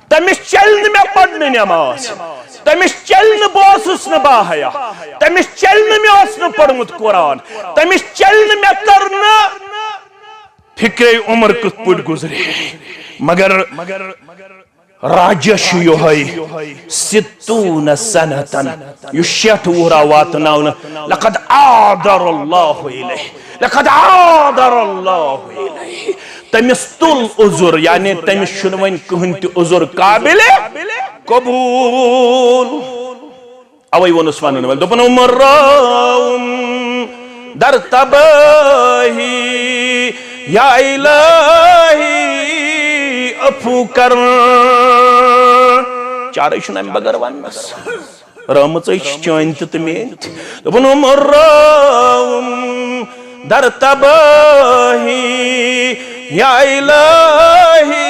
تٔمِس چلہِ نہٕ مےٚ پرنہٕ نٮ۪ماز، تٔمِس چلہِ نہٕ، بہٕ اوسُس نہٕ باحیا، تٔمِس چلہِ نہٕ، مےٚ اوس نہٕ پوٚرمُت قرآن، تٔمِس چلہِ نہٕ، مےٚ تٔر نہٕ فکرے عمر کِتھ پٲٹھۍ گُزرے۔ مگر راجہ چھُ یِہوٚے، ستون سنتن، یُس شیٹھ وُہرا واتناونہٕ، لقد عاذر اللہ علیہ، لقد عاذر اللہ علیہ۔ تٔمِس تُل عذر، یعنی تٔمِس چھُنہٕ وۄنۍ کٕہٕنۍ تہِ عذر قابل قبول۔ اوے ووٚنُس ونن وٲلۍ، دوٚپُن، "امرؤم در تباہی یا الہی عفو کر۔" چارے چھُنہٕ امہِ بغٲر وننس۔ رٲمٕژے چھِ چٲنۍ تہِ تہٕ میٲنۍ تہِ۔ دوٚپُن، "امرؤم در تباہی یا الہی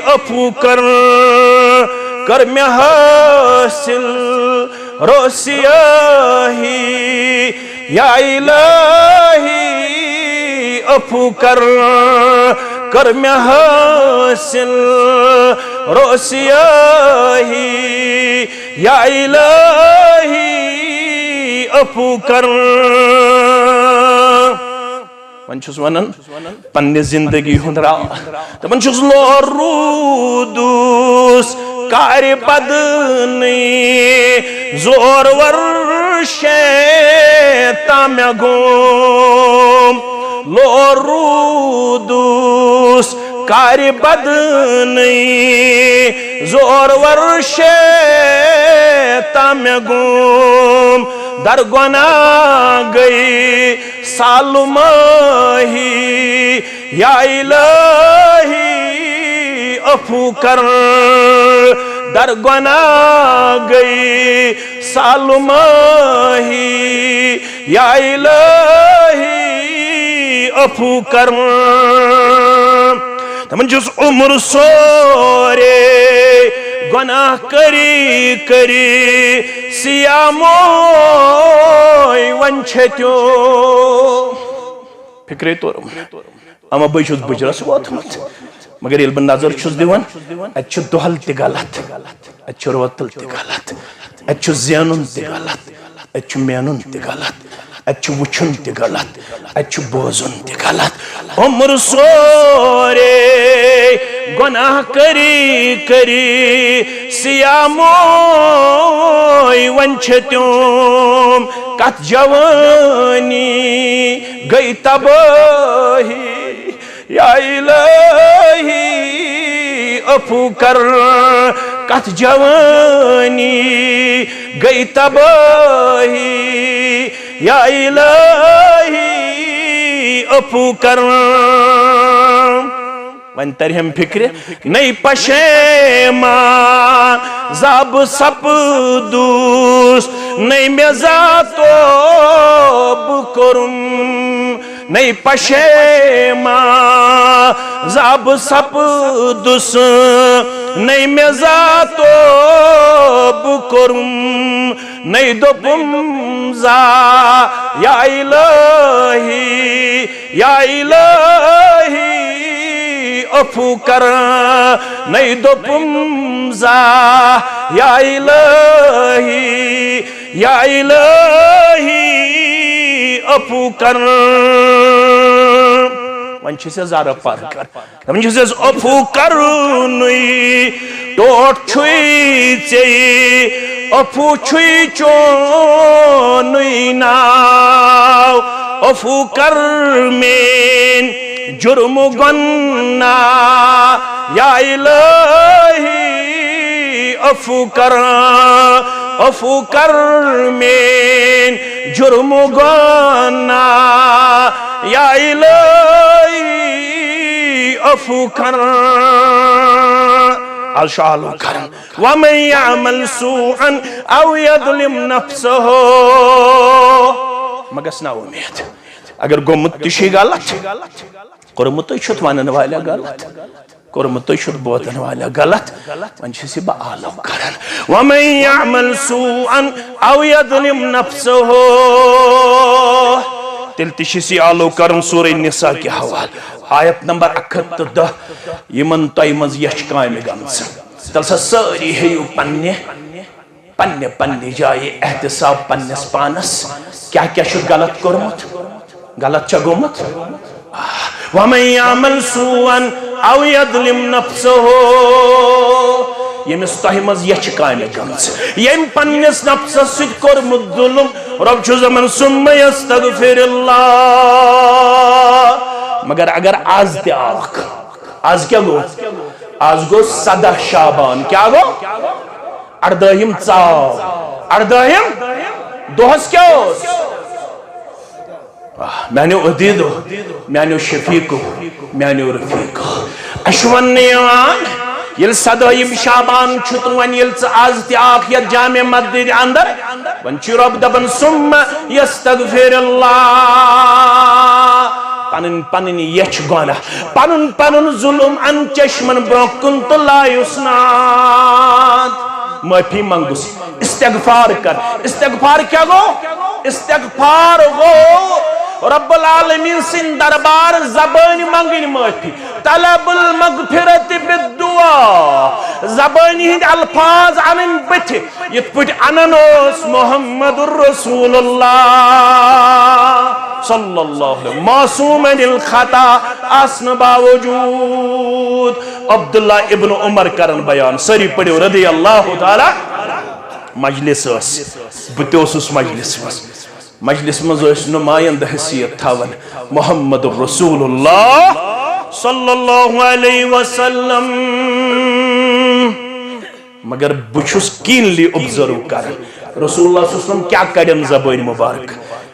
عفو کر، کر مےٚ حٲصِل روسیاہی یا الہی عفو کر، کر مےٚ حٲصِل روسیاہی یا الہی عفو کر۔" وۄنۍ چھُس ونان پننہِ زندگی ہُنٛد راز۔ دپان چھُس، لوٚر روٗدُس کارِ بدنٕے، زورور شیطان مےٚ گوٚم۔ لور روٗدُس کارِ بدنٕے، زورور شیطان مےٚ گوم، در گۄناہ گٔے سالمٲہی۔ یا الہی عفو کر، در گۄناہ گٔے سالمٲہی۔ یا الہی عفو کر۔ دپان چھُس عمر سورے گۄناہ کٔری کٔری سیاموے وۄنۍ چھتیو۔ فکرے توٚرُم۔ اما بہٕ چھُس بُجرس ووتمُت۔ مگر ییٚلہِ بہٕ نظر چھُس دِوان، اتہِ چھُ دۄہل تہِ غلط، اتہِ چھُ روتل تہِ غلط، اتہِ چھُ زینُن تہِ غلط، اتہِ چھُ مینُن تہِ غلط، اتہِ چھُ وٕچھُن تہِ غلط، اتہِ چھُ بوزُن تہِ غلط۔ عمر سورے گۄناہ کٔری کٔری سیاموے وۄنۍ چھتیوم، کتھ جوٲنی گٔے تبٲہی۔ یا الہی عفو کر، کتھ جوٲنی گٔے تبٲہی۔ یا الہی عفو کر۔ وۄنۍ ترِ ہم فکرِ، نٔے پشیمان زا بہٕ سپدُس، نٔے مےٚ زا توبہٕ کوٚرُم۔ نٔے پشیمان زا بہٕ سپدُس، نٔے مےٚ زا توبہٕ کوٚرُم۔ نٔے دوٚپُم زا یا الہی، یا الہی عفو کر۔ نٔے دوٚپُم زا یا الہی، یا الہی عفو کر۔ وۄنۍ چھِ ژےٚ ذرٕ پر کر۔ دپان چھُس عفو کرنُے ٹوٹھ چھُے ژےٚ، عفو چھُے چونُے ناو۔ عفو کر میٲنۍ جرم گۄناہ، یا الہی عفو کر، عفو کر میٲنۍ جرم گۄناہ، یا الہی عفو کر۔ از شالو کرن۔ ومن یعمل سوءا او یظلم نفسه۔ مہ گژھ نا اُمید۔ اگر گوٚمُت تہِ چھُے غلط، کوٚرمُت تہِ چھُتھ ونن والٮ۪و غلط، کوٚرمُت تہِ چھُتھ بوزن والٮ۪و غلط، وۄنۍ چھُس یہِ بہٕ آلو کران۔ ومن یعمل سوءا او یظلم نفسه۔ تیٚلہِ تہِ چھُس یہِ آلو کران سورہ نساء کہِ حوالہٕ، آیت نمبر اکھ ہتھ تہٕ دہ، یِمن تۄہہِ منٛز یچھ کامہِ گٔمژٕ۔ تیٚلہِ سا سٲری ہیٚیِو پننہِ پننہِ پننہِ جایہِ احتساب پننِس پانس۔ کیٛاہ کیٛاہ چھُ غلط کوٚرمُت؟ غلط چھا گوٚمُت؟ ومن یعمل سوءا او یظلم نفسه۔ ییٚمِس تۄہہِ منٛز یچھ کامہِ گٔمژ، ییٚمۍ پننِس نفسس سۭتۍ کوٚرمُت ظلم، رب چھُ دپان، ثم یستغفر اللہ۔ مگر اگر از تہِ آکھ، از کیٛاہ گوٚو؟ از گوٚو سدہ شعبان۔ کیٛاہ گوٚو؟ اردٲہِم ژاو۔ اردٲہِم دۄہس کیٛاہ اوس؟ آہ، میانیو عزیزو، میانیو شفیقو، میانیو رفیقو، اسہِ چھُ وننہٕ یِوان، ییٚلہِ سدٲہِم شعبان چھُ تہٕ وۄنۍ ییٚلہِ ژٕ از تہِ آکھ یتھ جامع مسجد اندر، وۄنۍ چھُ رب دپان، ثم یستغفر اللہ۔ پنٕنۍ پنٕنۍ یچھ گۄناہ، پنُن پنُن ظلم ان چشمن برونٛہہ کُن تہٕ لایُس ناد۔ معٲفی منٛگُس، استغفار کر۔ استغفار کیٛاہ گوٚو؟ استغفار گوٚو رب العالمین سٕنٛدِ دربار زبٲنۍ منٛگٕنۍ معٲفی۔ طلب المغفرت بالدعاء، زبٲنۍ ہٕنٛدۍ الفاظ انٕنۍ بٕتھِ، یِتھ پٲٹھۍ انان اوس محمد رسول اللہ صلی اللہ علیہ وسلم، معصوم عن الخطا آسنہٕ باوجود۔ عبداللہ ابن عمر کرن بیان، سٲری پٔرِو رضی اللہ تعالیٰ۔ مجلس ٲس، بہٕ تہِ اوسُس مجلس منٛز۔ مجلس منٛز ٲسۍ نمایندٕ حیثیت تھاوان محمد رسول اللہ صلی اللہ علیہ وسلم۔ مگر بہٕ چھُس keenly observe کران، رسول اللہ صلی اللہ علیہ وسلم کیٛاہ کڑن زبٲنۍ مبارک۔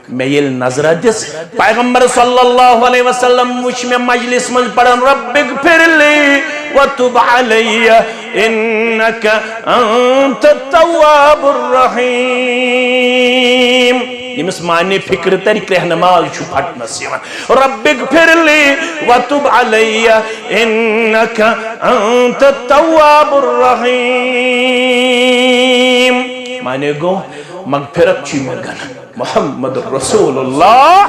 مےٚ ییٚلہِ نظرہ دِژ، پیغمبر صلی اللہ علیہ وسلم وٕچھ مےٚ مجلس منٛز پران، "رب اغفر لی وتب علی انک انت التواب الرحیم"۔ ییٚمِس معنی فکر ترِ، کرٛہنہٕ ماز چھُ پھٹنس یِوان۔ "رب اغفر لی وتب علی انک انت التواب الرحیم"۔ معنی گوٚو، مغفرت چھُ منٛگان۔ محمد رسول اللہ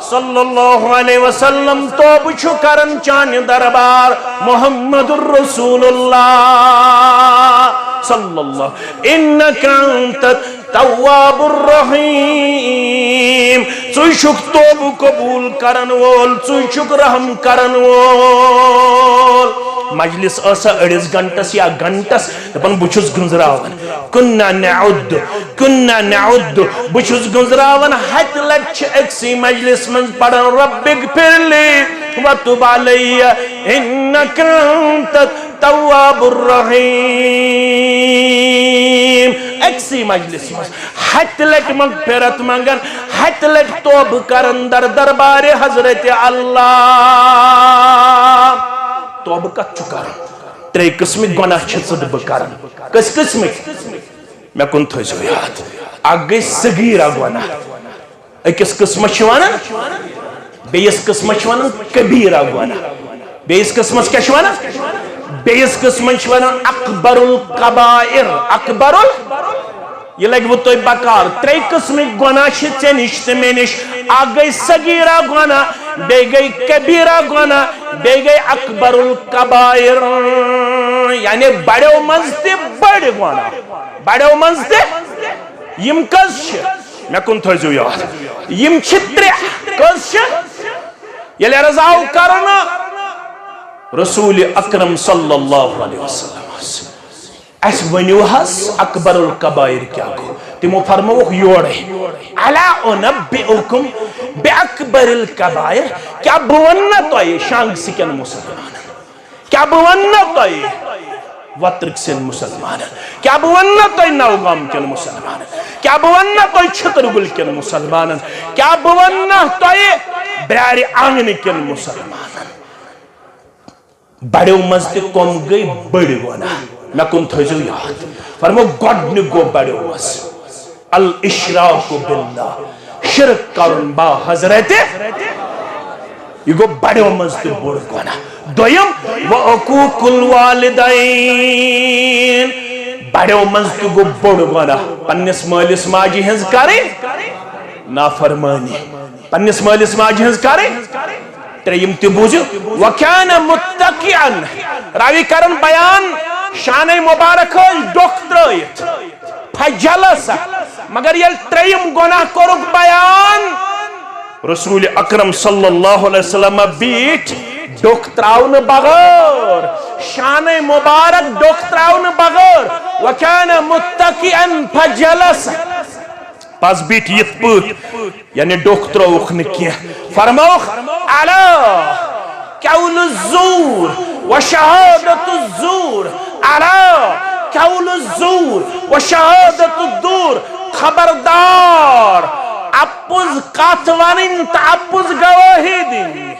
صلی اللہ علیہ وسلم توبہٕ چھُ کران چانہِ دربار۔ محمد رسول اللہ صلی اللہ، انک انت تواب الرحیم، ژٕے چھُکھ توبہٕ قبول کرن وول، ژٕے چھُکھ رحم کرن وول۔ مجلس ٲسا أڑِس گھنٹس یا گھنٹس، دپان، بہٕ چھُس گنزراوان۔ کنا نعد، کنا نعد، بہٕ چھُس گنزراوان، ہتہِ لٹہِ چھِ أکسٕے مجلس منٛز پران، "رب اغفر لی وتب علی انک انت التواب الرحیم"۔ أکسٕے مجلس منٛز ہتہِ لٹہِ مغفرت منٛگان، ہتہِ لٹہِ توبہٕ کران در دربارِ حضرت اللہ۔ توبہٕ کتھ چھُ کران؟ ترٛےٚ قٕسمٕکۍ گۄناہ چھِ ژٕ تہٕ بہٕ کران۔ کٔژ قٕسمٕکۍ؟ مےٚ کُن تھٲیزیو یاد۔ اکھ گٔے صغیرہ گۄناہ، أکِس قٕسمس چھِ ونان، بیٚیِس قٕسمس چھِ ونان کبیرہ گۄناہ۔ بیٚیِس قٕسمس کیٛاہ چھِ ونان؟ بیٚیِس قٕسمس چھِ ونان اکبر الکبائر۔ اکبر ال-، یہِ لگہِ وۄنۍ تۄہہِ بکار۔ ترٛےٚ قٕسمٕکۍ گۄناہ چھِ ژےٚ نِش تہٕ مےٚ نِش۔ اکھ گٔے صغیرہ گۄناہ، بیٚیہِ گٔے کبیرہ گۄناہ، بیٚیہِ گٔے اکبر الکبائر، یعنی بڑیو منٛز تہِ بٔڑۍ گۄناہ۔ بڑیو منٛز تہِ۔ یِم کٔژ چھِ؟ مےٚ کُن تھٲیزیو یاد۔ یِم چھِ ترٛےٚ۔ کٔژ چھِ؟ ییٚلہِ عرض آو کرنہٕ رسول اکرم صلی اللہ علیہ وسلم، اسہِ ؤنِو حظ اکبر الکبائر کیٛاہ گوٚو؟ تِمو فرمووُکھ یورے، الا انبئکم باکبر الکبائر، کیٛاہ بہٕ وَنہٕ نا تۄہہِ شانٛگسہٕ کٮ۪ن مُسلمانن؟ کیٛاہ بہٕ وَنہٕ نا تۄہہِ وترک سٕنٛدۍ مُسلمانن؟ کیٛاہ بہٕ وَنہٕ نا تۄہہِ نوگام کٮ۪ن مُسلمانن؟ کیٛاہ بہٕ وَنہٕ نا تۄہہِ چھترگُلۍ کٮ۪ن مُسلمانن؟ کیٛاہ بہٕ وَنہٕ نا تۄہہِ برارِ آنٛگنہٕ کٮ۪ن مُسلمانن؟ بڑیو منٛز تہِ کم گٔے بٔڑۍ گۄناہ؟ مےٚ کُن تھٲیزیو یاد۔ فرمو، گۄڈٕنیُک گوٚو بڑیو منٛز الاشراک باللہ، شرک کرُن با حضرت۔ یہِ گوٚو بڑیو منٛز تہِ بوٚڑ گۄناہ۔ دوٚیِم، وعقوق الوالدین، بڑیو منٛز تہِ گوٚو بوٚڑ گۄناہ۔ پننِس مٲلِس ماجہِ ہٕنٛز کرٕنۍ نافرمٲنی، پننِس مٲلِس ماجہِ ہٕنٛز کرٕنۍ۔ ترٛیٚیِم تہِ بوٗزِو، وکان متکئا، راوی کرن بیان، شانَے مبارک ٲسۍ ڈوٚکھ ترٲیِتھ، فجلس، مگر ییٚلہِ ترٛیٚیِم گۄناہ کوٚرُکھ بیان، رسول اکرم صلی اللہ علیہ وسلم بیٖٹھۍ ڈوٚکھ ترٛاونہٕ بغٲر، شانَے مبارک ڈوٚکھ ترٛاونہٕ بغٲر، وکان متکئا فجلس، پس بیٖٹھۍ یِتھ پٲٹھۍ، یعنی ڈوٚکھ ترٛووُکھ نہٕ کینٛہہ۔ فرمووُکھ، الا قول الزور و شہادت الزور، الا قول الزور و شہادت الزور، خبردار، اپُز کتھ ونٕنۍ تہٕ اپُز گوٲہی دِنۍ۔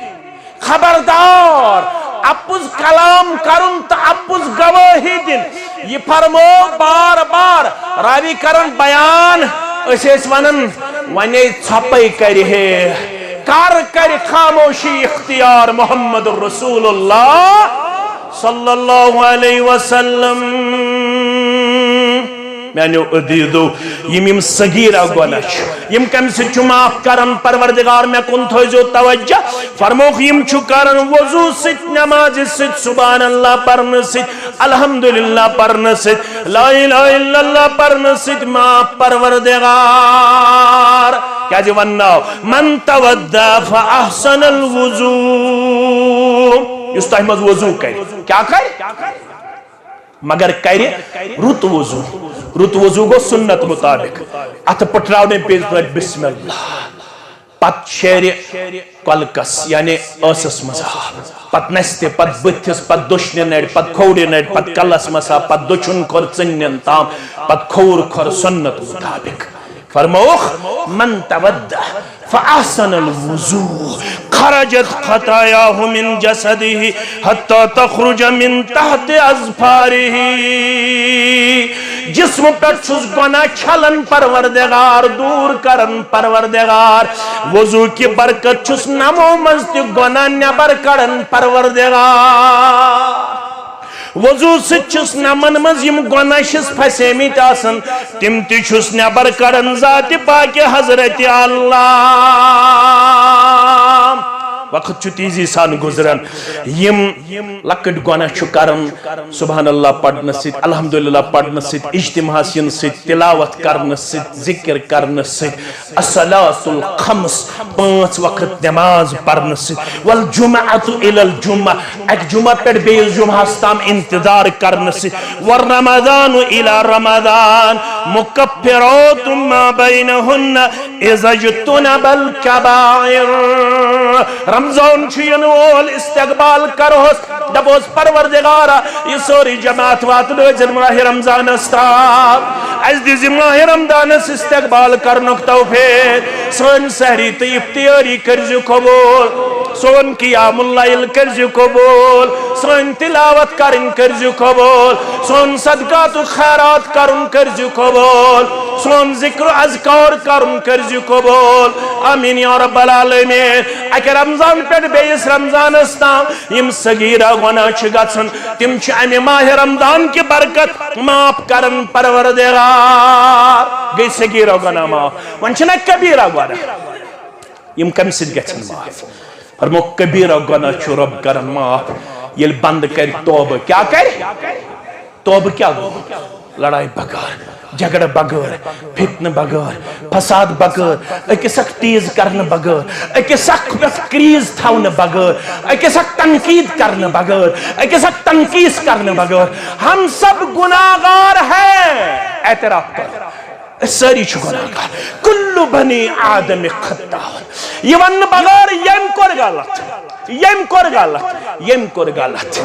خبردار، اپُز کلام کرُن تہٕ اپُز گوٲہی دِنۍ۔ یہِ فرمو بار بار، راوی کرن بیان، أسۍ ٲسۍ ونان، ونے ژھۄپے کرِ ہے، کر کرِ خاموشی اختیار محمد رسول اللہ صلی اللہ علیہ وسلم۔ میانیو عزیزو، یِم یِم صغیرہ گۄناہ چھِ، یِم کمہِ سۭتۍ چھُ معاف کران؟ پروردگار، مےٚ کُن تھٲیزیو توجہ۔ فرمووُکھ، یِم چھُ کران وضو سۭتۍ، نمازِ سۭتۍ، سبحان اللہ پرنہٕ سۭتۍ، الحمدللہ پرنہٕ سۭتۍ، لا الہ الا اللہ پرنہٕ سۭتۍ معاف پروردگار۔ کیازِ ونناو؟ من توضا فاحسن الوضو۔ یُس تۄہہِ منٛز وضو کرِ، کیٛاہ کرِ؟ مگر کرِ رُت وضو۔ رُت وضو گوٚو سُنت مُطابِق۔ اَتھٕ پٔٹھراونہٕ پیٚیہِ پٲٹھۍ بسم اللہ۔ پتہٕ شیرِ کۄلکس، یعنی ٲسس منٛز آب۔ پتہٕ نستہِ، پتہٕ بٕتھِس، پتہٕ دٔچھنہِ نرِ، پتہٕ کھوورِ نرِ، پتہٕ کلس مسا، پتہٕ دٔچھُن کھۄر ژٕنٮ۪ن تام، پتہٕ کھووُر کھۄر سُنت مُطابِق۔ فرمووُکھ، من تودع فاحسن الوضوء خرجت خطاياه من جسده حتى تخرج من تحت اظفاره۔ جسمہٕ پٮ۪ٹھ چھُس گۄناہ چھلان پروردگار، دوٗر کران پروردگار۔ وضو کہِ برکت چھُس نمو منٛز تہِ گۄناہ نٮ۪بر کڑان پروردگار۔ وضو سۭتۍ چھِس نمن منٛز یِم گۄناہ چھِس پھسیمٕتۍ آسان، تِم تہِ چھُس نٮ۪بر کڑان ذاتِ پاکِ حضرت اللہ۔ وقت چھُ تیزی سان گُزران۔ یِم لۄکٕٹۍ گۄناہ چھُ کران، سبحان اللہ پرنہٕ سۭتۍ، الحمدللہ پرنہٕ سۭتۍ، اجتماعس یِنہٕ سۭتۍ، تلاوت کرنہٕ سۭتۍ، ذکر کرنہٕ سۭتۍ، الصلاۃ الخمس، پانٛژھ وقت نماز پرنہٕ سۭتۍ، والجمعۃ الی الجمعہ، اکہِ جمعہ پٮ۪ٹھ بیٚیِس جمعہس تام انتظار کرنہٕ سۭتۍ، والرمضان الی رمضان مکفرات ما بینہن اذا اجتنب الکبائر۔ رمضان چھُ یِنہٕ وول، استقبال کرہوس، دپوس پروردگارا، یہِ سٲرٕے جماعت واتنٲوزِ ماہِ رمضانس تام۔ اسہِ دِزِ ماہِ رمضانس استقبال کرنُک توفیق۔ سٲنۍ سحری تہٕ افطاری کٔرزِ قبول۔ سون قیام اللیل کٔرزِ قبول۔ سٲنۍ تلاوت کرٕنۍ کٔرزِ قبول۔ سون صدقات و خیرات کرُن کٔرزِ قبول۔ سون ذکر و اذکار کرُن کٔرزِ قبول۔ آمین یا رب العالمین۔ اکہِ رمضان پٮ۪ٹھ بیٚیِس رمضانس تام یِم صغیرہ گۄناہ چھِ گژھان، تِم چھِ امہِ ماہِ رمضان کہِ برکت معاف کران پروردگار۔ گٔے صغیرہ گۄناہ معاف، وۄنۍ چھِنہ کبیرہ گۄناہ۔ یِم کمہِ سۭتۍ گژھن معاف؟ فرمو، کبیرہ گۄناہ چھُ رب کران معاف، ییٚلہِ بندٕ کرِ توبہٕ۔ کیٛاہ کرِ؟ توبہٕ کیٛاہ گوٚو؟ لڑایہِ بغٲر، جھگڑٕ بغٲر، فتنہٕ بغٲر، فساد بغٲر، أکِس اکھ تیز کرنہٕ بغٲر، أکِس اکھ پٮ۪ٹھ کریز تھاونہٕ بغٲر، أکِس اکھ تنقید کرنہٕ بغٲر، أکِس اکھ تنقیٖص کرنہٕ بغٲر۔ ہم سب گناہگار ہیں، اعتراف کر۔ أسۍ سٲری چھِ گۄناہگار۔ کل بنی آدم خطاء۔ یہِ وننہٕ بغٲر ییٚمۍ کوٚر غلط، ییٚمۍ کوٚر غلط، ییٚمۍ کوٚر غلط۔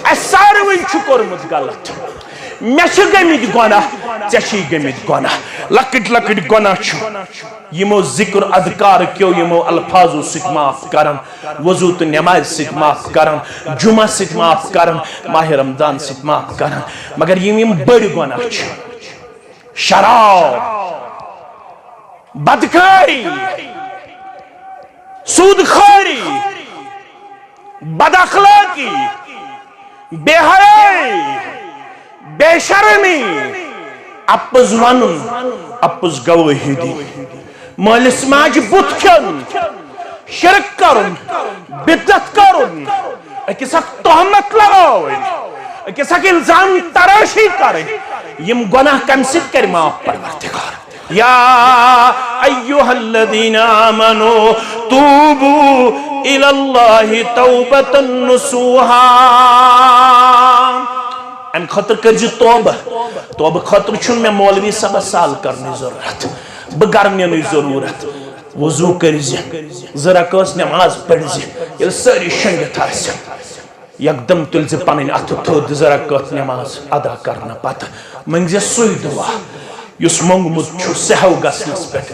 اَسہِ ساروٕے چھُ کوٚرمُت غلط۔ مےٚ چھِ گٔمٕتۍ گۄناہ، ژےٚ چھی گٔمٕتۍ گۄناہ۔ لۄکٕٹۍ لۄکٕٹۍ گۄناہ چھِ یِمو ذکر اذکار کیو یِمو الفاظو سۭتۍ معاف کران، وضو تہٕ نمازِ سۭتۍ معاف کران، جمعہ سۭتۍ معاف کران، ماہِ رمضان سۭتۍ معاف کران۔ مگر یِم یِم بٔڑۍ گۄناہ چھِ، شراب، بدکاری، سود خوری، بد اخلاقی، بے حیائی، بے شرمی، اپُز ونُن، اپُز گوٲہی دِنۍ، مٲلِس ماجہِ بُتھ کھیوٚن، شرک کرُن، بدعت کرُن، أکِس اکھ تہمت لگاوٕنۍ، أکِس اکھ الزام ترٲشی کرٕنۍ، یِم گۄناہ کمہِ سۭتۍ کرِ معاف پروردگار؟ یا ایھا الذین آمنوا توبوا الی اللہ توبۃ نصوحا۔ امہِ خٲطرٕ کٔرزِ توبہٕ۔ توبہٕ خٲطرٕ چھُنہٕ مےٚ مولوی صٲبس سوال کرنٕچ ضروٗرت، بہٕ گرٕ نِنٕچ ضروٗرت۔ وضو کٔرزِ، زٕ رکٲژ نماز پٔرزِ۔ ییٚلہِ سٲری شۄنگِتھ آسن، یکدم تُلزِ پنٕنۍ اتھٕ تھوٚد، زٕ رکٲژ نماز ادا کرنہٕ پتہٕ منگزِ سُے دعا یُس مونگمُت چھُ سہو گژھنس پٮ۪ٹھ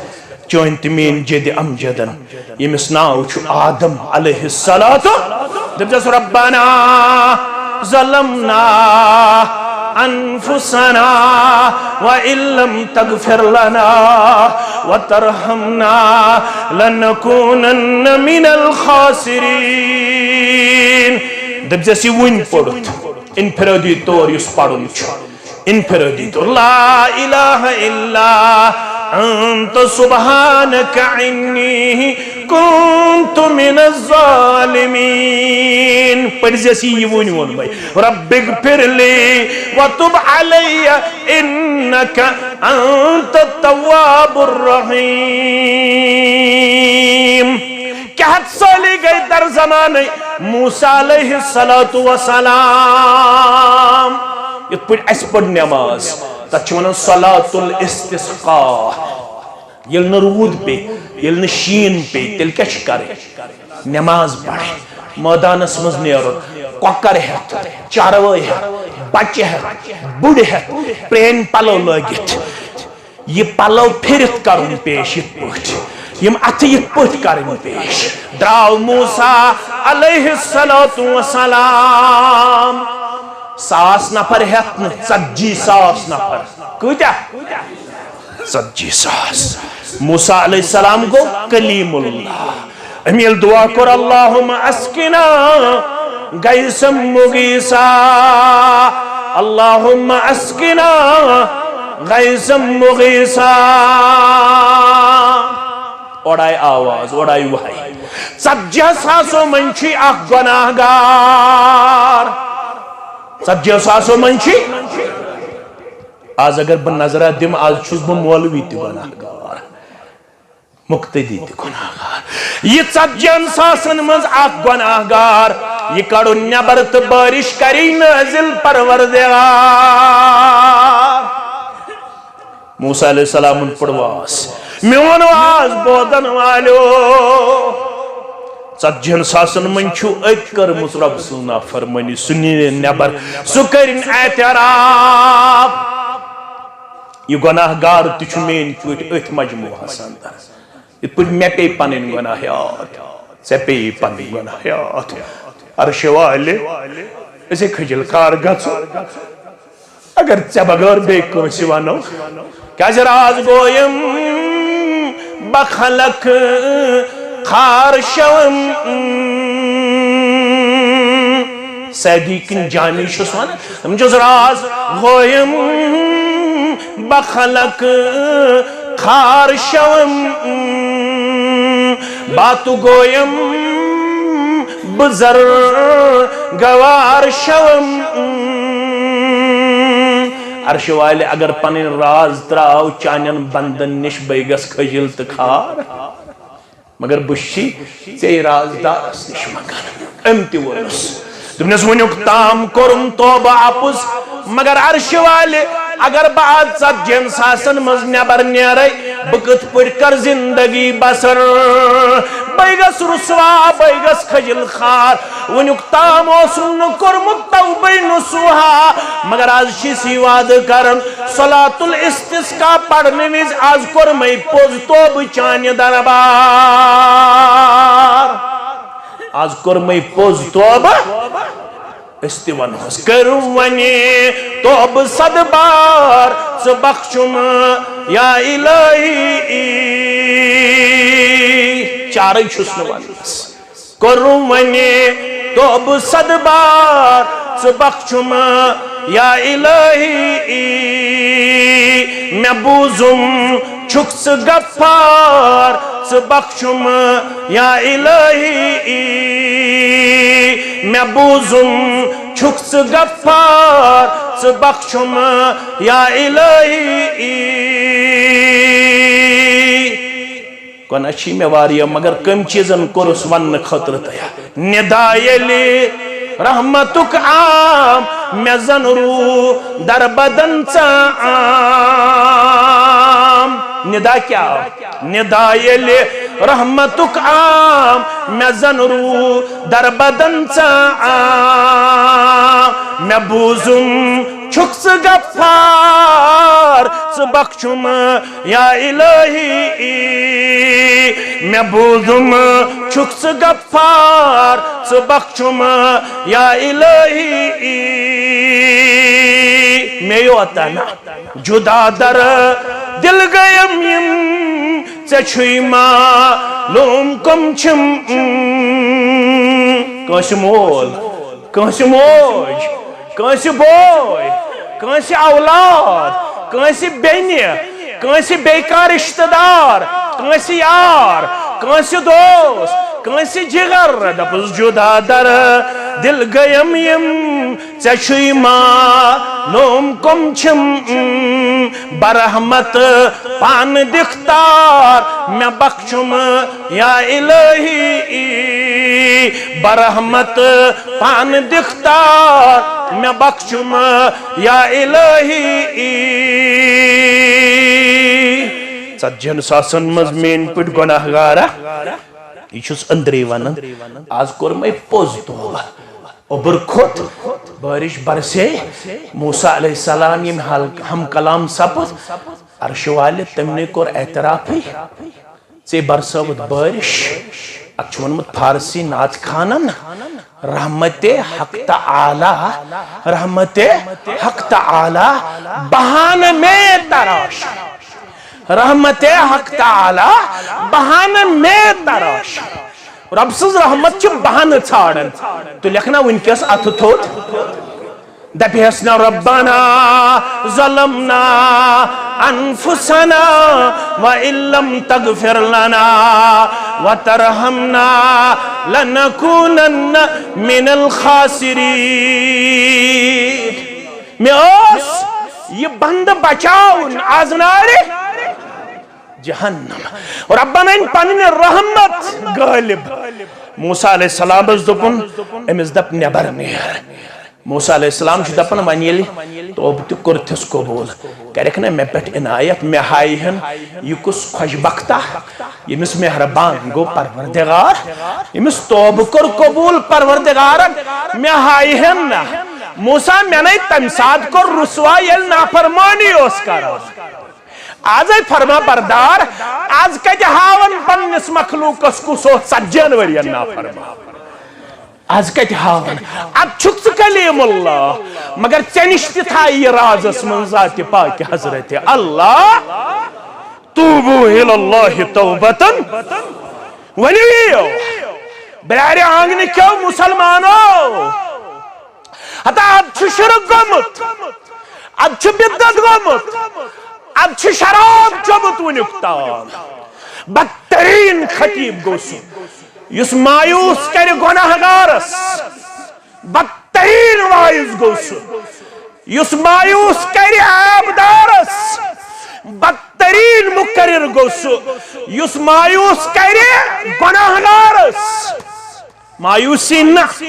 چٲنۍ تہٕ میٲنۍ جدِ امجدن، ییٚمِس ناو چھُ آدم علیہ الصلوۃ۔ دٔپزٮ۪س، ربنا ظلمنا انفسنا وان لم تغفر لنا وترحمنا لنکونن من الخاسرین۔ دٔپزٮ۪س، یہِ وُنۍ پوٚرُتھ انفرادی طور یُس پرُن چھُ، انفرادی طور، لا الہ الا انت سبحانک انی کنت من الظالمین۔ پٔرزٮ۪س یہِ، یہِ وُنۍ ووٚن مےٚ، رب اغفر لی وتب علی انک انت التواب الرحیم۔ کیٛاہ ہتھ سٲلی گٔے در زمانہٕ موسیٰ علیہ الصلوۃ والسلام۔ یِتھ پٲٹھۍ اَسہِ پٔر نٮ۪ماز، تَتھ چھِ وَنان صلاۃ الاستسقاء۔ ییٚلہِ نہٕ روٗد پیٚیہِ، ییٚلہِ نہٕ شیٖن پیٚیہِ، تیٚلہِ کیٛاہ چھِ کَرٕنۍ؟ نٮ۪ماز پَرٕنۍ، مٲدانَس منٛز نیرُن، کۄکَر ہٮ۪تھ، چاروٲے ہٮ۪تھ، بَچہِ ہٮ۪تھ، بُڈٕ ہٮ۪تھ، پرٛٲنۍ پَلو لٲگِتھ۔ یہِ پَلو پھِرِتھ کَرُن پیش یِتھ پٲٹھۍ، یِم اَتھٕ یِتھ پٲٹھۍ کَرٕنۍ پیش۔ درٛاو موسیٰ علیہ الصلوۃ والسلام۔ ساس نفر ہٮ۪تھ نہٕ، ژتجی ساس نفر۔ کۭتیٛاہ؟ ژتجی ساس۔ موسیٰ علیہ السلام گوٚو کلیم اللہ۔ أمۍ ییٚلہِ دعا کوٚر، اللہم اسقنا غیثا مغیثا، اللہم اسقنا غیثا مغیثا۔ اورٕ آیہِ آواز، اورٕ آیہِ وحی۔ ژتجی ساسو منٛز چھُے اکھ گۄناہ گار۔ ژتجی ساسو منٛز چھُے۔ آز اگر بہٕ نظرہ دِمہٕ، آز چھُس بہٕ مولوی تہِ گۄناہ گار، مقتدی تہِ گۄناہ گار۔ یہِ ژتجی ساسن منٛز اکھ گۄناہ گار، یہِ کڑُن نٮ۪بر تہٕ بارش کری نٲزِل پروردگار۔ موسیٰ علیہ السلامن پٔر واز، میون واز بوزن والیو، ژتجی ساسن منٛز چھُ أکۍ کٔرمٕژ رۄب سٕنٛز نافرمٲنی، سُہ نِیہِ نٮ۪بر، سُہ کٔرِن اعتراف۔ یہِ گۄناہ گار تہِ چھُ میٲنۍ پٲٹھۍ أتھۍ مجموعہس اندر۔ یِتھ پٲٹھۍ مےٚ پیٚیہِ پنٕنۍ گۄناہ یاد، ژےٚ پیٚیہِ پنٕنۍ گۄناہ یاد۔ عرشہِ والہِ، أسے کھجل کار گژھو۔ اگر ژےٚ بغٲر بیٚیہِ کٲنٛسہِ ونو، کیٛازِ راز گویم بخلق خار شوم۔ سعدی کِنۍ جامی چھُس ونان، تِم چھُس راز گویم بخلق خار شوم، باتو گویم بزر گوار شوم۔ عرشہِ والہِ اگر پنٕنۍ راز تراو چانٮ۪ن بندن نِش، بے گژھ کھجل تہٕ خار۔ مگر بہٕ چھُس ژے رازدارس نِش منگان۔ أمۍ تہِ ووٚنُس، دوٚپنس، وٕنیُک تام کوٚرُم توبہٕ اپُز، مگر عرشہِ والہِ، اگر بہٕ از ژتجی ہن ساسن منٛز نٮ۪بر نیرے، بہٕ کِتھ پٲٹھۍ کرٕ زندگی بسر؟ بے گژھ رسوا، بے گژھ کھجل خار۔ وٕنیُک تام اوسُم نہٕ کوٚرمُت توبہٕ نصوحا، مگر از چھُس یہِ وعدٕ کران، صلاۃ الاستسقاء پرنہٕ وِزِ از کوٚر مےٚ پوٚز توبہٕ چانہِ دربار۔ از کوٚر مےٚ پوٚز توبہٕ، أسۍ تہِ ونہوس، کٔرِو وۄنۍ توبہٕ صد بار، ژٕ بخشُم یا الہی۔ چارٕے چھُس نہٕ ونس۔ کوٚرُم وۄنۍ توبہٕ صد بار، ژٕ بخشُم یا الہی۔ مےٚ بوٗزُم چھُکھ ژٕ غفار، ژٕ بخشُم یا الہی۔ مےٚ بوٗزُم چھُکھ ژٕ غفار، ژٕ بخشُم یا الہی۔ گۄناہ چھی مےٚ واریاہ، مگر کٔمۍ چیٖزن کوٚرُس وننہٕ خٲطرٕ تیار؟ ندا ییٚلہِ رحمتُک عام، مےٚ زن روٗ دربدن ژام۔ ندا کیٛاہ آو؟ ندا ییٚلہِ رحمتُک عام، مےٚ زن روٗ دربدن ژام۔ مےٚ بوٗزُم چھُکھ ژٕ غفار، ژٕ بخشُم یا الہی۔ مےٚ بوٗزُم چھُکھ ژٕ غفار، ژٕ بخشُم یا الہی۔ مےٚ یوت نہ جدا در دل گیم یم، ژےٚ چھُے معلوم کم چھِم۔ کٲنٛسہِ مول، کٲنٛسہِ موج، کٲنٛسہِ بوے، کٲنٛسہِ اولاد، کٲنٛسہِ بیٚنہِ، کٲنٛسہِ بیٚیہِ کانٛہہ رشتہٕ دار، کٲنٛسہِ یار، کٲنٛسہِ دوست، کٲنٛسہِ جگر، دپُس جدا در دل گیم یم، ژےٚ چھُے معلوم کم چھِم۔ برحمت پانہٕ دِکھ تار، مےٚ بخشُم یا الہی۔ برحمت پانہٕ دِکھ تار، مےٚ بخشُم یا الہی۔ ژتجی ہن ساسن منٛز میٲنۍ پٲٹھۍ گۄناہ گارا، یہِ چھُس أنٛدرٕے ونان۔ آز کوٚر مےٚ پوٚز توبہٕ۔ اوٚبُر کھوٚت، بارش برسے، موسیٰ علیہ السلام ییٚمہِ حال ہم کلام سپُد، عرشہِ والہِ تٔمنٕے کوٚر اعترافٕے۔ ژے برسٲوٕتھ بارش۔ اتھ چھُ ووٚنمُت فارسی نعت خوانن، رحمت حق تعالی، رحمت حق تعالی بہانہٕ میں تراش۔ رحمت حق تعالی بہانہٕ میں تراش۔ رب سٕنٛز رحمت چھِ بہانہٕ ژھانڈان۔ تہٕ لیکھنا وٕنکیٚس اتھٕ تھوٚد۔ دپیس نا ربنا ظلمنا انفسنا وان لم تغفر لنا وترحمنا لنکونن من الخاسرین۔ مےٚ اوس یہِ بندٕ بچاوُن از نارِ جہنم۔ ربن أنۍ پنٕنۍ رحمت غٲلب۔ موسیٰ علیہ السلامس دوٚپُن، أمِس دپ، "نٮ۪بر نیر۔" موسیٰ علیہ السلام چھُ دپان، "وۄنۍ ییٚلہِ توبہٕ تہِ کوٚرتھس قبوٗل، کرکھ نہ مےٚ پٮ۪ٹھ عنایت، مےٚ ہایہِ ہن یہِ کُس خۄش بختا، ییٚمِس مہربان گوٚو پروردگار، ییٚمِس توبہٕ کوٚر قبوٗل پروردگارن، مےٚ ہایہِ ہن نہ؟" موسیٰ، مےٚ نے تمہِ ساتہٕ کوٚر رسوا، ییٚلہِ نافرمٲنی اوس کران۔ آزے فرما بردار، آز کتہِ ہاون پننِس مخلوقس کُس اوس ژتجی ہن ؤرین نافرمان؟ آز کتہِ ہاون؟ اتھ چھُکھ ژٕ کلیم اللہ، مگر ژےٚ نِش تہِ تھایہِ یہِ رازس منٛز ذاتِ پاکہِ حضرت اللہ۔ توبوا الی اللہ توبتن۔ ؤنِو یِیِو، برارِ آنگنہٕ کیو مسلمانو۔ ہتا اتھ چھُ شرک گوٚمُت، اتھ چھُ بدعت گوٚمُت، اتھ چھُ شراب چوٚمُت وُنیُک تام۔ بدترین خطیب گوٚو سُہ، یُس مایوس کرِ گۄناہ گارس۔ بدترین واعظ گوٚو سُہ، یُس مایوس کرِ عیب دارس۔ بدترین مقرر گوٚو سُہ، یُس مایوس کرِ گۄناہ گارس۔ مایوسی نہ۔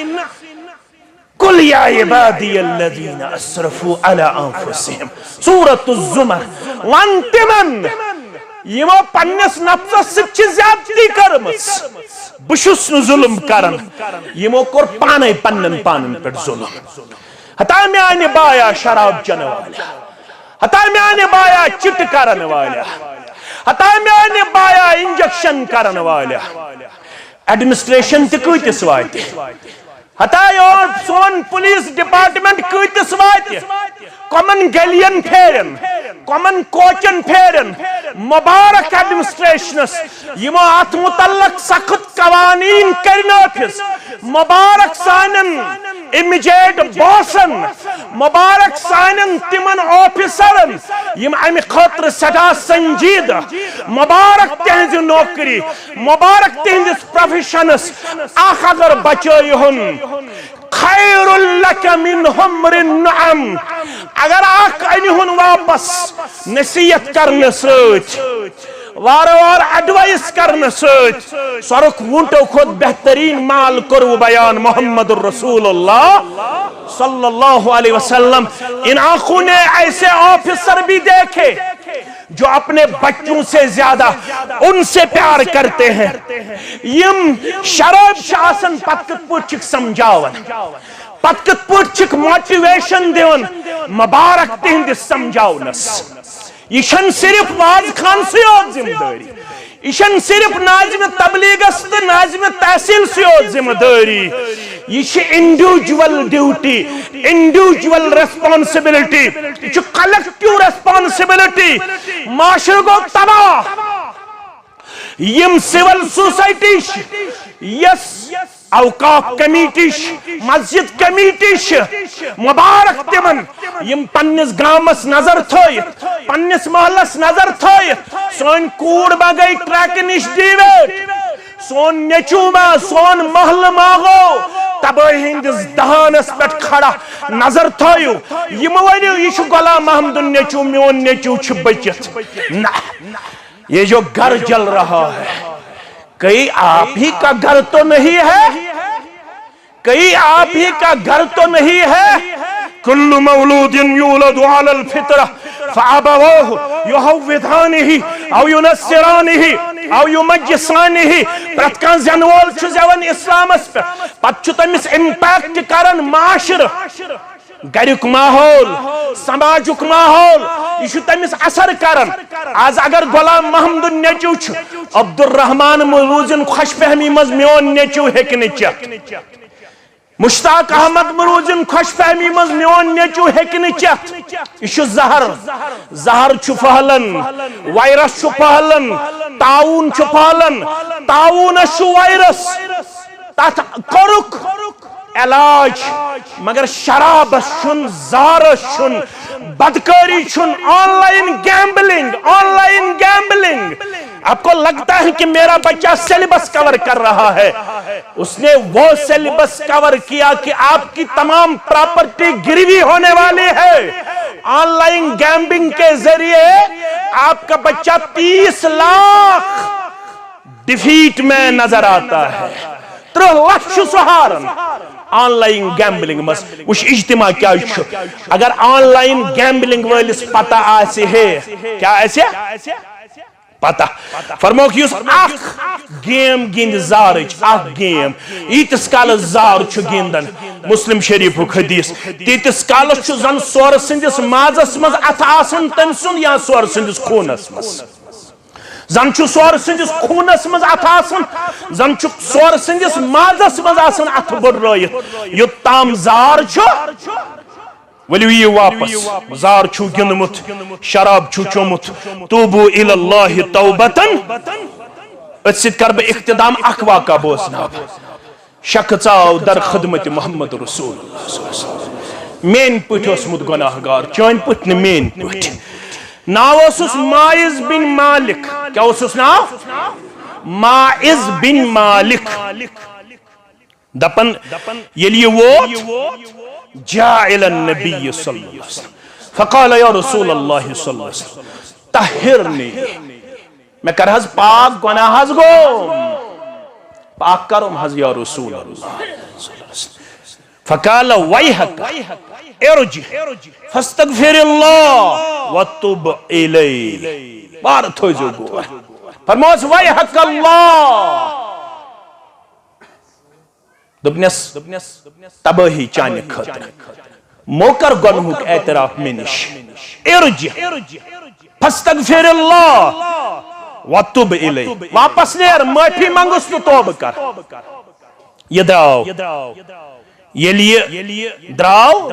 قل یا عبادی الذین اسرفوا علی انفسہم۔ سورۃ الزمر۔ ون تمن یمو پننس نفسس سۭتۍ چھِ زیادتی کٔرمٕژ، بہٕ چھُس نہٕ ظلم کران، یمو کوٚر پانے پننٮ۪ن پانن پٮ۪ٹھ ظلم۔ ہتا میانہِ بایا شراب چنہٕ والیا، ہتا میانہِ بایا چٹہٕ کرن والیا، ہتا میانہِ بایا انجیکشن کرن والیا۔ ایڈمنسٹریشن تہِ کۭتِس واتہِ؟ ہتا یور سون پولیس ڈپارٹمنٹ کۭتِس واتہِ؟ کمن گلین پھیرن، کمن کوچن پھیرن؟ مبارک ایڈمنسٹریشنس، یمو اتھ متعلق سخت قوانین کٔرۍ نافذ۔ مبارک سانٮ۪ن امیجیٹ باسن، مبارک سانٮ۪ن تمن آفیسرن یم امہِ خٲطرٕ سٮ۪ٹھاہ سنجیدٕ۔ مبارک تہنزِ نوکری، مبارک تہندس پروفیشنس۔ اکھ اگر بچٲیہُن، خیر لک من حمر النعم۔ اگر اکھ انہُن واپس نصیحت کرنہٕ سۭتۍ، وارٕ وارٕ ایڈوائس کرنہٕ سۭتۍ، سۄرُکھ ووٗنٹو کھۄتہٕ بہترین مال کوٚروٕ بیان محمد رسول اللہ صلی اللہ علیہ وسلم۔ ان آنکھوں نے ایسے آفیسر بھی دیکھے جو اپنے بچوں سے زیادہ ان سے پیار کرتے ہیں۔ یم شراب چھِ آسان، پتہٕ کِتھ پٲٹھۍ چھِکھ سمجھاوان، پتہٕ کِتھ پٲٹھۍ چھِکھ موٹیویشن دِوان؟ مبارک تِہنٛدِس سمجھاونس۔ یہ چھنہٕ صرف واز خان سٕے یوت ذمہ دٲری، یہ چھنہٕ صرف ناظم تبلیغس تہٕ ناظم تحصیل سٕے یوت ذمہ دٲری۔ یہ چھِ انڈیویجول ڈیوٹی، انڈیویجول ریسپانسبلٹی، یہ چھِ کلیکٹیو ریسپانسبلٹی۔ معاشرٕ گوٚو تباہ۔ یم سول سوسائٹی چھِ، یس اوقاف کمیٹی چھِ، مسجد کمیٹی چھِ، مبارک تمن، یم پننس گامس نظر تھٲیِتھ، پننس محلس نظر تھٲیِتھ، سٲنۍ کوٗر ما گٔے ٹریکہٕ نِش ڈیویٹ، سون نیٚچو ما، سون محلہٕ ما گوٚو تبٲہی ہٕنٛدِس دہانس پٮ۪ٹھ کھڑا۔ نظر تھٲیِو، یم ؤنِو، یہ چھُ غلام محمدُن نیٚچو، میون نیٚچو چھُ بٔچِتھ۔ نہ، یہ جو گھر جل رہا ہے، کہیں آپ ہی کا گھر تو نہیں ہے؟ کہیں آپ ہی کا گھر تو نہیں ہے؟ كل مولود يولد على الفطرة فأبواه يهودانه أو ينصرانه أو يمجسانه۔ پرٛٮ۪تھ کانٛہہ زٮ۪نہٕ وول چھُ زٮ۪وان اسلامس پٮ۪ٹھ، پتہٕ چھُ تٔمِس impact کران معاشرٕ، گرُک ماحول، سماجُک ماحول، یہِ چھُ تٔمِس اثر کران۔ از اگر غلام محمدُن نیٚچو چھُ، عبدالرحمان مہٕ روٗزِن خۄش فہمی منٛز میون نیٚچو ہیٚکہِ نہٕ چٮ۪تھ۔ مشتاق احمد مہٕ روٗزِن خۄش فہمی منٛز میون نیٚچو ہیٚکہِ نہٕ چٮ۪تھ۔ یہِ چھُ زہر، زہر چھُ پھٔہلان، وایرس چھُ پھٔہلان، طاعون چھُ پھٔہلان، طاعونس چھُ وایرس۔ تتھ کوٚرُکھ علاج، مگر شرابس چھُن، زارس چھُن، بدکٲری چھُن، online gambling، online gambling۔ آپ کو لگتا ہے کہ میرا بچہ سلیبس کور کر رہا ہے؟ اس نے وہ سلیبس کور کیا کہ آپ کی تمام پراپرٹی گروی ہونے والی ہے۔ آن لائن گیمبلنگ کے ذریعے آپ کا بچہ تیس لاکھ ڈیفیٹ میں نظر آتا ہے۔ ترہ لچھ چھُ سُہ ہاران آن لائن گیمبلنگ منٛز۔ وٕچھ اجتماع کیٛاہ چھُ۔ اگر آن لائن گیمبلنگ وٲلِس پتہ آسہِ ہے، کیٛاہ آسہِ؟ پتہ۔ فرموکھ، یُس اکھ گیم گِنٛدِ زارٕچ، اکھ گیم، ییٖتِس کالس زار چھُ گِنٛدان، مسلم شریفُک حدیث، تیٖتِس کالس چھُ زن سورٕ سٕنٛدِس مازس منٛز اتھٕ آسان تٔمۍ سُنٛد یا سورٕ سٕنٛدِس خوٗنس منٛز۔ زن چھُ سورٕ سٕنٛدِس خوٗنس منٛز اتھٕ آسان، زن چھُ سورٕ سٕنٛدِس مازس منٛز آسان اتھٕ بٔڈرٲیِتھ۔ یوٚت تام زار چھُ، ؤلِو یِیِو واپس۔ زار چھُو گِنٛدمُت، شراب چھُو چوٚمُت۔ توبوا الی اللہ توبتاً۔ أتھۍ سۭتۍ کرٕ بہٕ اختتام، اکھ واقعہ بوزناو بہٕ۔ شخص آو در خدمت محمد رسول اللہ صلی اللہ علیہ وسلم۔ میٲنۍ پٲٹھۍ اوسمُت گۄناہ گار، چٲنۍ پٲٹھۍ نہٕ، میٲنۍ پٲٹھۍ۔ ناو اوسُس ماعز بن مالک۔ کیٛاہ اوسُس ناو؟ ماعز بن مالک۔ دپان، ییٚلہِ یہِ ووت، جاء الی النبی صلی اللہ علیہ وسلم، فقال یا رسول اللہ صلی اللہ علیہ وسلم، طہرنی، مےٚ کر حظ پاک، گۄناہ حظ گوٚو، پاک کرُم حظ یا رسول اللہ۔ فقال ویحک ارجع فاستغفر اللہ وتب الیہ۔ بار تھٲیزیو گوٚو۔ فرموس ویحک اللہ۔ دوٚپنس، تبٲہی چانہِ خٲطرٕ۔ مو کر گۄنہُک اعتراف مےٚ نِش۔ ارجع فاستغفر اللہ وتب الیہ۔ واپس نیر، معٲفی منٛگُس تہٕ توبہٕ کر۔ یہِ درٛاو۔ ییٚلہِ یہِ درٛاو،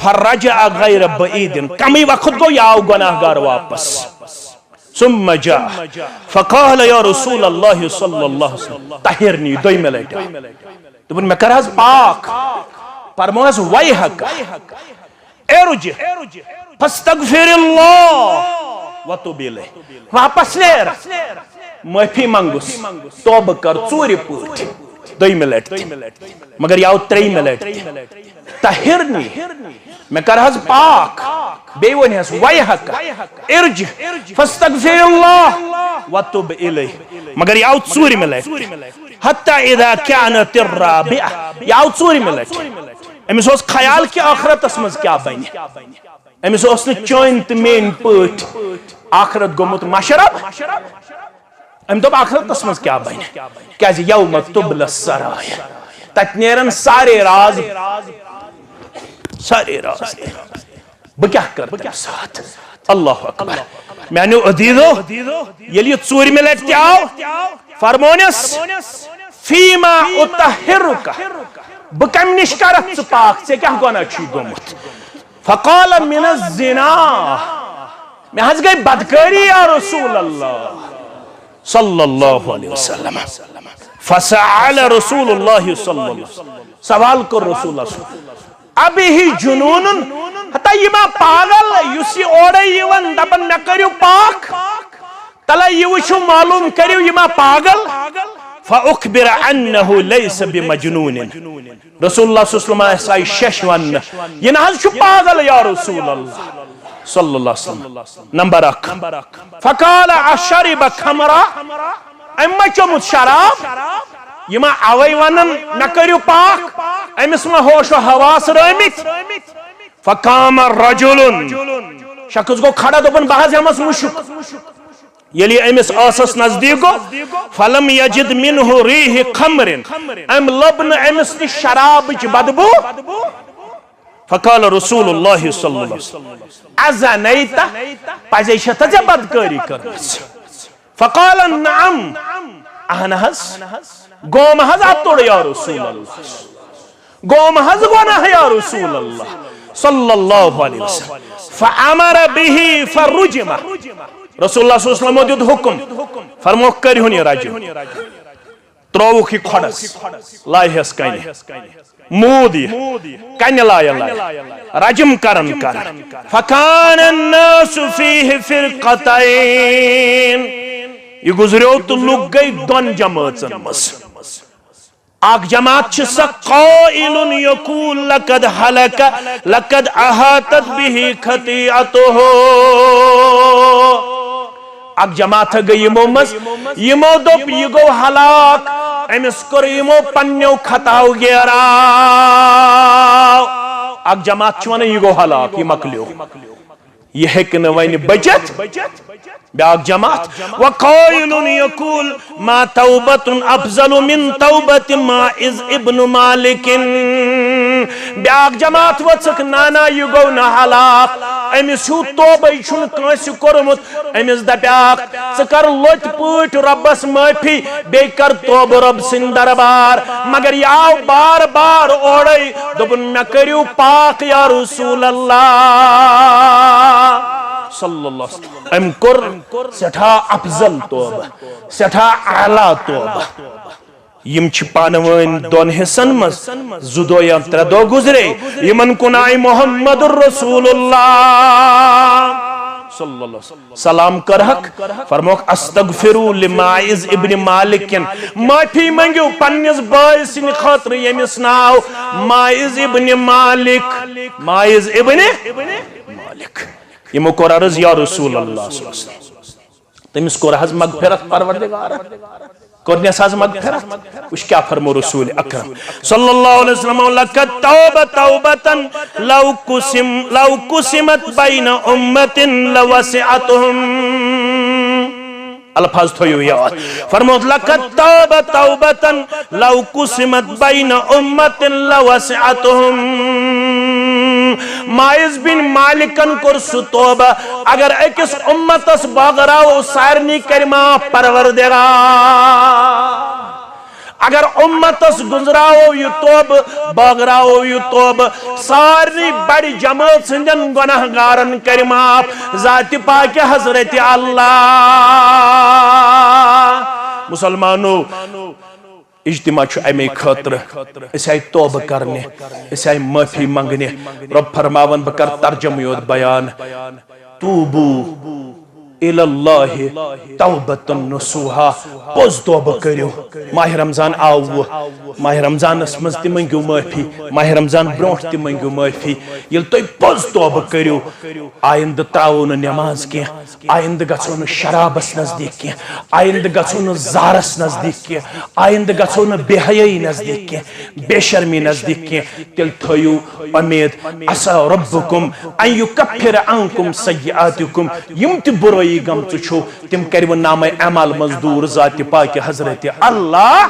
فرجع غیر بعید، کمٕے وقت گوٚو، یہِ آو گۄناہ گار واپس۔ ثم جاء فقال یا رسول اللہ صلی اللہ علیہ وسلم، طہرنی، دوٚیمہِ لٹہِ۔ دوٚپُن، مےٚ کر حظ پاک؟ فرموس، ویحک ارجع فاستغفر اللہ وتب الیہ۔ واپس نیر، معٲفی منٛگُس، توبہٕ کر ژوٗرِ پٲٹھۍ، دوٚیمہِ لٹہِ تہِ۔ مگر یہِ آو ترٛیٚیمہِ لٹہِ تہِ۔ طہرنی، مےٚ کر حظ پاک۔ بیٚیہِ ووٚن حظ، ویحک ارجع فاستغفر اللہ وتب الیہ۔ مگر یہِ آو ژوٗرمہِ لٹہِ۔ حتی اذا کانت الرابعہ، یہِ آو ژوٗرمہِ لٹہِ۔ أمِس اوس خیال کہِ ٲخرتس منٛز کیٛاہ بنہِ۔ أمِس اوس نہٕ چٲنۍ تہٕ میٲنۍ پٲٹھۍ ٲخرت گوٚمُت مشرب۔ أمۍ دوٚپ، ٲخرتس منٛز کیٛاہ بنہِ؟ کیٛازِ یوم تبلی السرائر، تتہِ نیرن سارے راز، سارے راز نیرن۔ بہٕ کیٛاہ کرٕ تمہِ ساتہٕ؟ اللہ اکبر۔ میانیو عزیزو، ییٚلہِ یہِ ژوٗرمہِ لٹہِ تہِ آو، فرمونس، فیما اطہرک، بہٕ کمہِ نِش کرتھ ژٕ پاک؟ ژےٚ کیٛاہ گۄناہ چھُے گوٚمُت؟ فقال من الزنا، مےٚ حظ گٔے بدکٲری یا رسول اللہ صلی اللہ علیہ وسلم۔ فسأل رسول اللہ صلی اللہ علیہ وسلم، سوال کوٚر رسول اللہ صلی اللہ علیہ وسلم، ابہ جنون، ہتا یہِ ما پاگل یُس یہِ اورے یِوان دپان مےٚ کٔرِو پاک؟ تلہ یہِ وٕچھِو، معلوم کٔرِو، یہِ ما پاگل؟ فأخبر أنه ليس بمجنون۔ رسول اللہ صلی اللہ علیہ وسلم آسہِ شش وننہٕ، یہِ نہ حظ چھُ پاگل یا رسول اللہ صلی اللہ علیہ وسلم۔ نمبر اکھ۔ فقال أشرب خمرا، أمۍ ما چوٚمُت شراب؟ یہِ ما اوے ونان مےٚ کٔرِو پاک؟ أمِس ما ہوش و حواس رٲمٕتۍ؟ فقام رجل، شخص گوٚو کھڑا، دوٚپُن، "بہٕ حظ ہٮ۪مس مُشُک۔" ییٚلہِ یہِ أمِس ٲسس نزدیٖک گوٚو، فلم یجد منہ ریح خمر، أمۍ لٔب نہٕ أمِس نِش شرابٕچ بدبو۔ فقال رسول اللہ صلی اللہ علیہ وسلم، ازنیت، پزے چھےٚ تہٕ ژےٚ بدکٲری کٔرمٕژ؟ فقال نعم، اہن حظ، گوم حظ اتُر یا رسول اللہ، گوم حظ گۄناہ یا رسول اللہ صلی اللہ علیہ وسلم۔ فامر به فرجم، رسول اللہ صلی اللہ علیہ وسلم دیُت حکم، فرموکھ، کٔرۍہُن یہِ رجم، ترٛووُکھ یہِ کھۄڈس، لایہس کنہِ، موٗد یہِ کنہِ لایہِ لایہِ، رجم کرن کرن۔ فکان الناس فیہ فرقتین، یہِ گُزریو تہٕ لُکھ گٔے دۄن جمٲژن منٛز۔ اکھ جماعت چھِ سۄ، قائل یقول لقد ہلک، لقد احاطت به خطیئتہ۔ اکھ جماعت گٔے یِمو منٛز، یِمو دوٚپ، یہِ گوٚو ہلاک، أمِس کوٚر یِمو پننیو خطاو گیراو۔ اکھ جماعت چھِ ونان، یہِ گوٚو ہلاک، یہِ مۄکلیو، یہِ ہیٚکہِ نہٕ وۄنۍ بٔچِتھ۔ بیٛاکھ جماعت، وقائل یقول ما توبة افضل من توبة ماعز ابن مالک۔ بیٛاکھ جماعت ؤژھٕکھ، نہ نہ، یہِ گوٚو نہٕ ہلاک، أمِس ہیوٗ توبے چھُنہٕ کٲنٛسہِ کوٚرمُت۔ أمِس دپیاکھ، ژٕ کر لۄتہِ پٲٹھۍ رۄبس معٲفی، بیٚیہِ کر توبہٕ رۄب سٕنٛدِ دربار۔ مگر یہِ آو بار بار اورے، دوٚپُن، مےٚ کٔرِو پاک یا رسول اللہ صلی اللہ علیہ وسلم۔ أمۍ کوٚر سٮ۪ٹھاہ افضل توبہٕ، سٮ۪ٹھاہ اعلیٰ توبہٕ۔ یِم چھِ پانہٕ وٲنۍ دۄن حصن منٛز، زٕ دۄہ یا ترٛےٚ دۄہ گُزرے، یِمن کُن آیہِ محمد رسول اللہ صلی اللہ علیہ وسلم۔ سلام کٔرہکھ، فرموکھ، استغفروا لماعز ابن مالک، معافی منگیو پننِس بٲے سٕنٛدِ خٲطرٕ، ییٚمِس ناو ماعز ابن مالک، ماعز ابن مالک۔ یِمو کوٚر عرض، یا رسول اللہ صلی اللہ علیہ وسلم، تٔمِس کوٚر حظ مغفرت پروردگارن، کوٚرنس حظ مغفرت۔ وٕچھ کیٛاہ فرمو رسول اکرم صلی اللہ علیہ وسلم، لقد توب توبة لو قسم، لو قسمت بین امة لوسعتهم۔ الفاظ تھٲیِو یاد۔ فرمووُکھ، لقد تاب توبة لو قسمت بین امة لوسعتهم۔ ماعز بن مالکن کوٚر سُہ توبہ، اگر أکِس امتس بٲگراوو، سارنٕے کرِ معاف پروردگار۔ اگر امتس گُزراوو یہِ توبہٕ، بٲگراوو یہِ توبہٕ، سارنٕے بڑِ جمٲژ ہٕنٛدٮ۪ن گۄناہ گارن کرِ معاف ذاتِ پاکہِ حضرت اللہ۔ مسلمانو، اجتماع چھُ امے خٲطرٕ، أسۍ آیہِ توبہٕ کرنہِ، أسۍ آیہِ معٲفی منگنہِ۔ رۄب فرماوان، بہٕ کرٕ ترجمہٕ یوت بیان، توبو الی اللہ توبۃ نصوحا، پوٚز توبہٕ کٔرِو۔ ماہِ رمضان آو وۄنۍ، ماہِ رمضانس منٛز تہِ مٔنگِو معٲفی، ماہِ رمضان برونٛٹھ تہِ مٔنگِو معٲفی۔ ییٚلہِ تُہۍ پوٚز توبہٕ کٔرِو، آیندٕ ترٛاوو نہٕ نٮ۪ماز کینٛہہ، آیندٕ گژھو نہٕ شرابس نزدیٖک کینٛہہ، آیندٕ گژھو نہٕ زارس نزدیٖک کینٛہہ، آیندٕ گژھو نہٕ بے حیٲیی نزدیٖک کینٛہہ، بے شرمی نزدیٖک کینٛہہ۔ تیٚلہِ تھٲیِو اُمید، عسیٰ ربکم ان یکفر عنکم سیئاتکم، یِم تہِ بُرٲیی گٔمژٕ چھُو، تِم کَرِوٕ نامہ اعمال منٛز دوٗر ذاتِ پاکہِ حضرت اللہ۔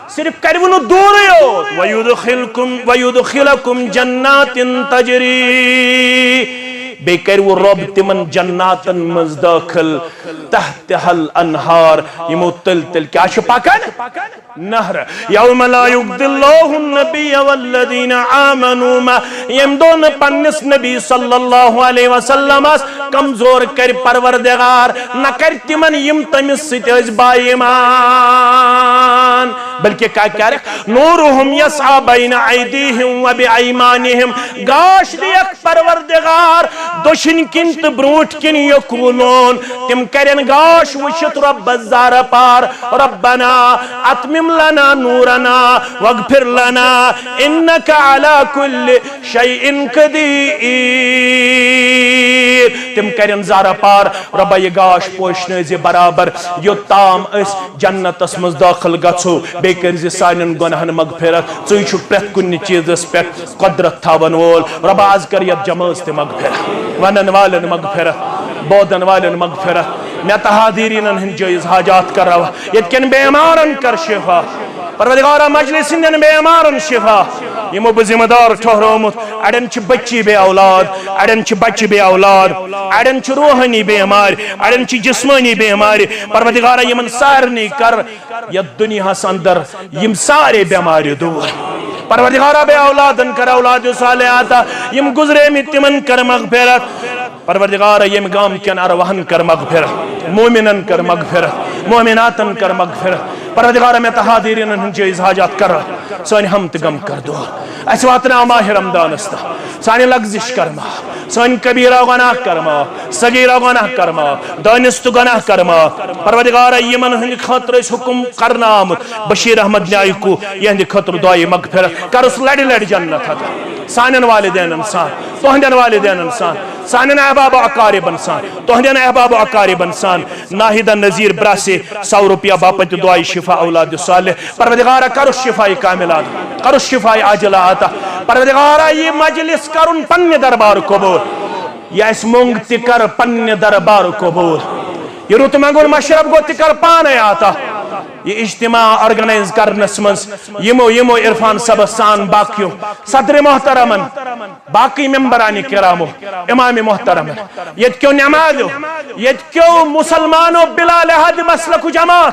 صرف کَرِوٕ نہٕ دوٗرٕے یوت، ویدخلکم، ویدخلکم جنات تجری، بیٚیہِ کَرِوٕ رۄب تِمن جناتن منٛز دٲخل، تحتہا الانہار، یِمو تٔلۍ تٔلۍ کیٛاہ چھُ پکان؟ نہر۔ یوم لا یخزی اللہ النبی والذین آمنوا معہ، ییٚمہِ دۄہ نہٕ پننِس نبی صلی اللہ علیہ وسلمس کمزور کرِ پروردگار، نہ کرِ تِمن یِم تٔمِس سۭتۍ ٲسۍ با ایمان، بلکہ کیٛاہ کرکھ؟ نورہم یسعی بین ایدیہم و بایمانہم، گاش دِیکھ پروردگار دٔچھِنۍ کِنۍ تہٕ برونٛٹھ کِنۍ یقولون، تِم کرن گاش وٕچھِتھ رۄبس زارٕ پار، ربنا اتمم لنا نورنا واغفر لنا انک علی کل شیء قدیر۔ تِم کرن زارٕ پار، رۄبا، یہِ گاش پوشنٲوزِ برابر، یوٚتام أسۍ جنتس منٛز دٲخل گژھو۔ بیٚیہِ کٔرۍ زِ سانٮ۪ن گۄناہن مغفرت۔ ژٕے چھُکھ پرٛٮ۪تھ کُنہِ چیٖزس پٮ۪ٹھ قۄدرت تھاوَن وول۔ رۄبا، از کر یَتھ جمٲژ تہِ مغفرت، وَنَن والٮ۪ن مغفرت، بوزَن والٮ۪ن مغفرت۔ مےٚ تہٕ حاضریٖنَن ہٕنٛدۍ جٲیِز حاجات کر روا۔ ییٚتہِ کٮ۪ن بیمارَن کر شفا۔ پروردگارا، مجلس ہٕنٛدٮ۪ن بیمارَن شفا۔ یِمو بہٕ ذمہٕ دار ٹھہرومُت، اَڑٮ۪ن چھِ بچی بے اولاد، اَڑٮ۪ن چھِ بچہِ بے اولاد، اَڑٮ۪ن چھِ روحٲنی بیمارِ، اَڑٮ۪ن چھِ جسمٲنی بیمارِ۔ پروردگارا، یِمَن سارنٕے کر یتھ دنیاہس اندر یِم سارے بیمارِ دور۔ پروردگارا، بے اولادن کر اولاد صالح عطا، یِم گزریمٕتۍ تِمن کر مغفرت۔ پروردگارا، ییٚمہِ گام کٮ۪ن ارواحن کر مغفرت، مومنن کر مغفرت، مومناتن کر مغفرت۔ پروردگارا، مےٚ تہٕ حاضریٖنن ہٕنٛدۍ جٲیِز حاجات کر سٲنۍ ہم تہٕ غم کر دور۔ اسہِ واتناو ماہِ رمضانس تہٕ سانہِ لغزش کر معاف، سٲنۍ کبیرہ گۄناہ کر معاف، صغیرہ گۄناہ کر معاف، دٲنِستہٕ گۄناہ کر معاف۔ پروردگارا، یِمن ہٕنٛدِ خٲطرٕ أسۍ حُکم کرنہٕ آمُت، بشیر احمد نیایکو، یِہنٛدِ خٲطرٕ دعایہِ مغفرت کرُس لڑِ لڑِ جنت عطا۔ سانٮ۪ن والدینن سان، تُہنٛدٮ۪ن والدینن سان، سانٮ۪ن احباب و اقاربن سان، تُہنٛدٮ۪ن احباب و اقاربن سان، ناہیدہ نذیر براسے، سو رۄپیہ باپتھ دعایہِ شفا اولاد صالح۔ پروردگارا، کرُس شفایہِ کاملہ عطا، کرُس شفایہِ عاجلہ عطا۔ پروردگارا، یہِ مجلس کرُن پننہِ دربار قبول۔ یہِ اسہِ مۄنگ تہِ کر پننہِ دربار قبول۔ یہِ رُت منگُن مشرب گوٚو تہِ کر پانے عطا۔ یہِ اجتماع آرگنائز کرنس منٛز یِمو، یِمو عرفان صٲبس سان باقیو صدر محترمن، باقی ممبران کرامو، امام محترمن، ییٚتہِ کیو نمازیو، ییٚتہِ کیو مسلمانو بلا لحاظ مسلک و جماعت،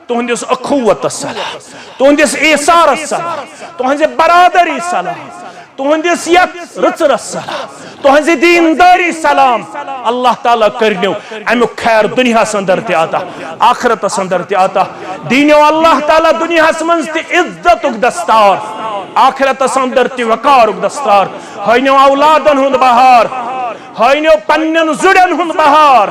تُہنٛدِس اخوتس سلام، تُہنٛدِس ایثارس سلام، تُہنٛزِ برادری سلام، تُہنٛدِس یتھ رٕژرس سلام، تُہنٛزِ دیندٲری سلام۔ اللہ تعالیٰ کٔرنیو امیُک خیر دُنیاہس اندر تہِ عطا، آخرتس اندر تہِ عطا۔ دِنیو اللہ تعالیٰ دُنیاہس منٛز تہِ عزتُک دستار، آخرتس اندر تہِ وقارُک دستار۔ ہٲینیو اولادن ہُنٛد بہار، ہٲینیو پننٮ۪ن زُرٮ۪ن ہُنٛد بہار۔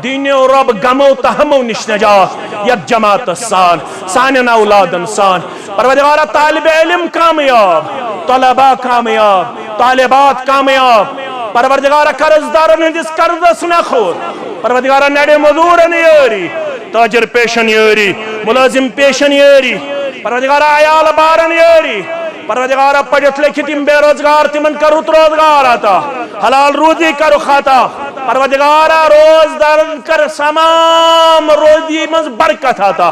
دِنیو رۄب غمو تہٕ ہمو نِش نجات یتھ جماعتس سان، سانٮ۪ن اولادن سان۔ پروردگارا، طالب علم کامیاب، طلباء کامیاب، طالبات کامیاب۔ پروردگارا، قرض دارن ہٕنٛدِس قرضس نکھوت۔ پروردگارا، نڑِ مزورن یٲری، تاجر پیشن یٲری، ملازم پیشن یٲری۔ پروردگارا، عیال بارن یٲری۔ پروردگارا، پٔرِتھ لیکھِتھ یِم بے روزگار، تِمن کر رُت روزگار عطا، حلال روزی کرُکھ عطا۔ پروردگارا، روزدارن کر تمام روزی منٛز برکت عطا۔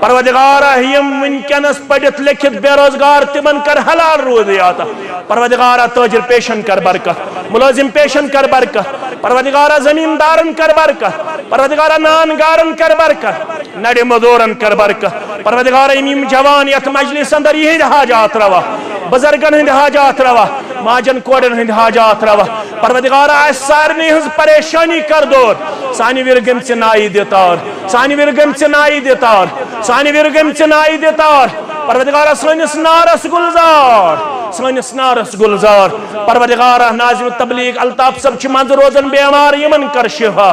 پروردگارا، یِم وٕنکیٚنس پٔرِتھ لیکھِتھ بے روزگار، تِمن کر حلال روزی عطا۔ پروردگارا، تاجر پیشن کر برکت، ملازم پیشن کر برکت۔ پروردگارا، زمیندارن کر برکت۔ پروردگارا، نان گارن کر برکت، نڑِ مزورن کر برکت۔ پروردگارا، یِم، یِم جوان یتھ مجلس اندر، یِہنٛدۍ حاجات روا، بزرگن ہٕنٛدۍ حاجات روا، ماجن کورٮ۪ن ہٕنٛدۍ حاجات روا۔ پروردگارا، اسہِ سارنٕے ہٕنٛز پریشانی کر دور، سانہِ وِرِ گٔمژِ نایہِ دِ تار، سانہِ وِرِ گٔمژِ نایہِ دِ تار، سانہِ وِرِ گٔمژِ نایہِ دِ تار۔ پروردگارا، سٲنِس نارس گُلزار، سٲنِس نارس گُلزار۔ پروردگارا، ناظم تبلیغ الطاف صٲب چھِ منٛزٕ روزان بیمار، یِمن کر شفا۔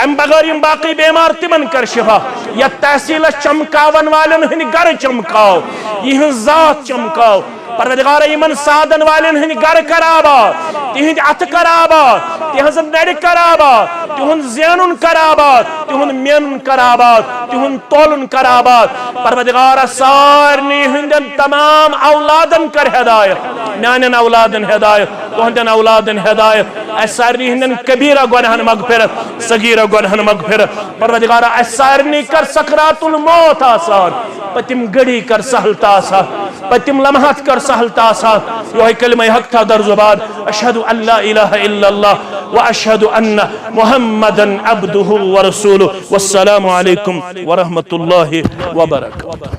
امہِ بغٲر یِم باقٕے بیمار، تِمن کر شفا۔ یتھ تحصیلس چمکاون والٮ۪ن ہٕنٛدۍ گرٕ چمکاو، یِہٕنٛز ذات چمکاو۔ پروردگارا، یِمن سادن والٮ۪ن ہٕنٛدۍ گرٕ کر آباد، تِہنٛدۍ اتھٕ کر آباد، تِہنٛزٕ نرِ کر آباد، تِہُنٛد زینُن کر آباد، تِہُنٛد مینُن کر آباد، تِہُنٛد تولُن کر آباد۔ پروردگارا، سارنٕے ہٕنٛدٮ۪ن تمام اولادن کر ہدایت، میانٮ۪ن اولادن ہدایت، تُہنٛدٮ۪ن اولادن ہدایت۔ اسہِ سارنٕے ہٕنٛدٮ۪ن کبیرہ گۄناہن مغفرت، صغیرہ گۄناہن مغفرت۔ پروردگارا، اسہِ سارنٕے کر سکرات الموت آسان، پٔتِم گھڑی کر سہل تہٕ آسان، پٔتِم لمحات کر سہل تہٕ آسان۔ یِہوٚے کلمہ حق تھاو در زبان، اشہد ان لا الہ الا اللہ و اشہد ان محمدا عبدہ و رسولہ۔ والسلام علیکم ورحمۃ اللہ وبرکاتہ۔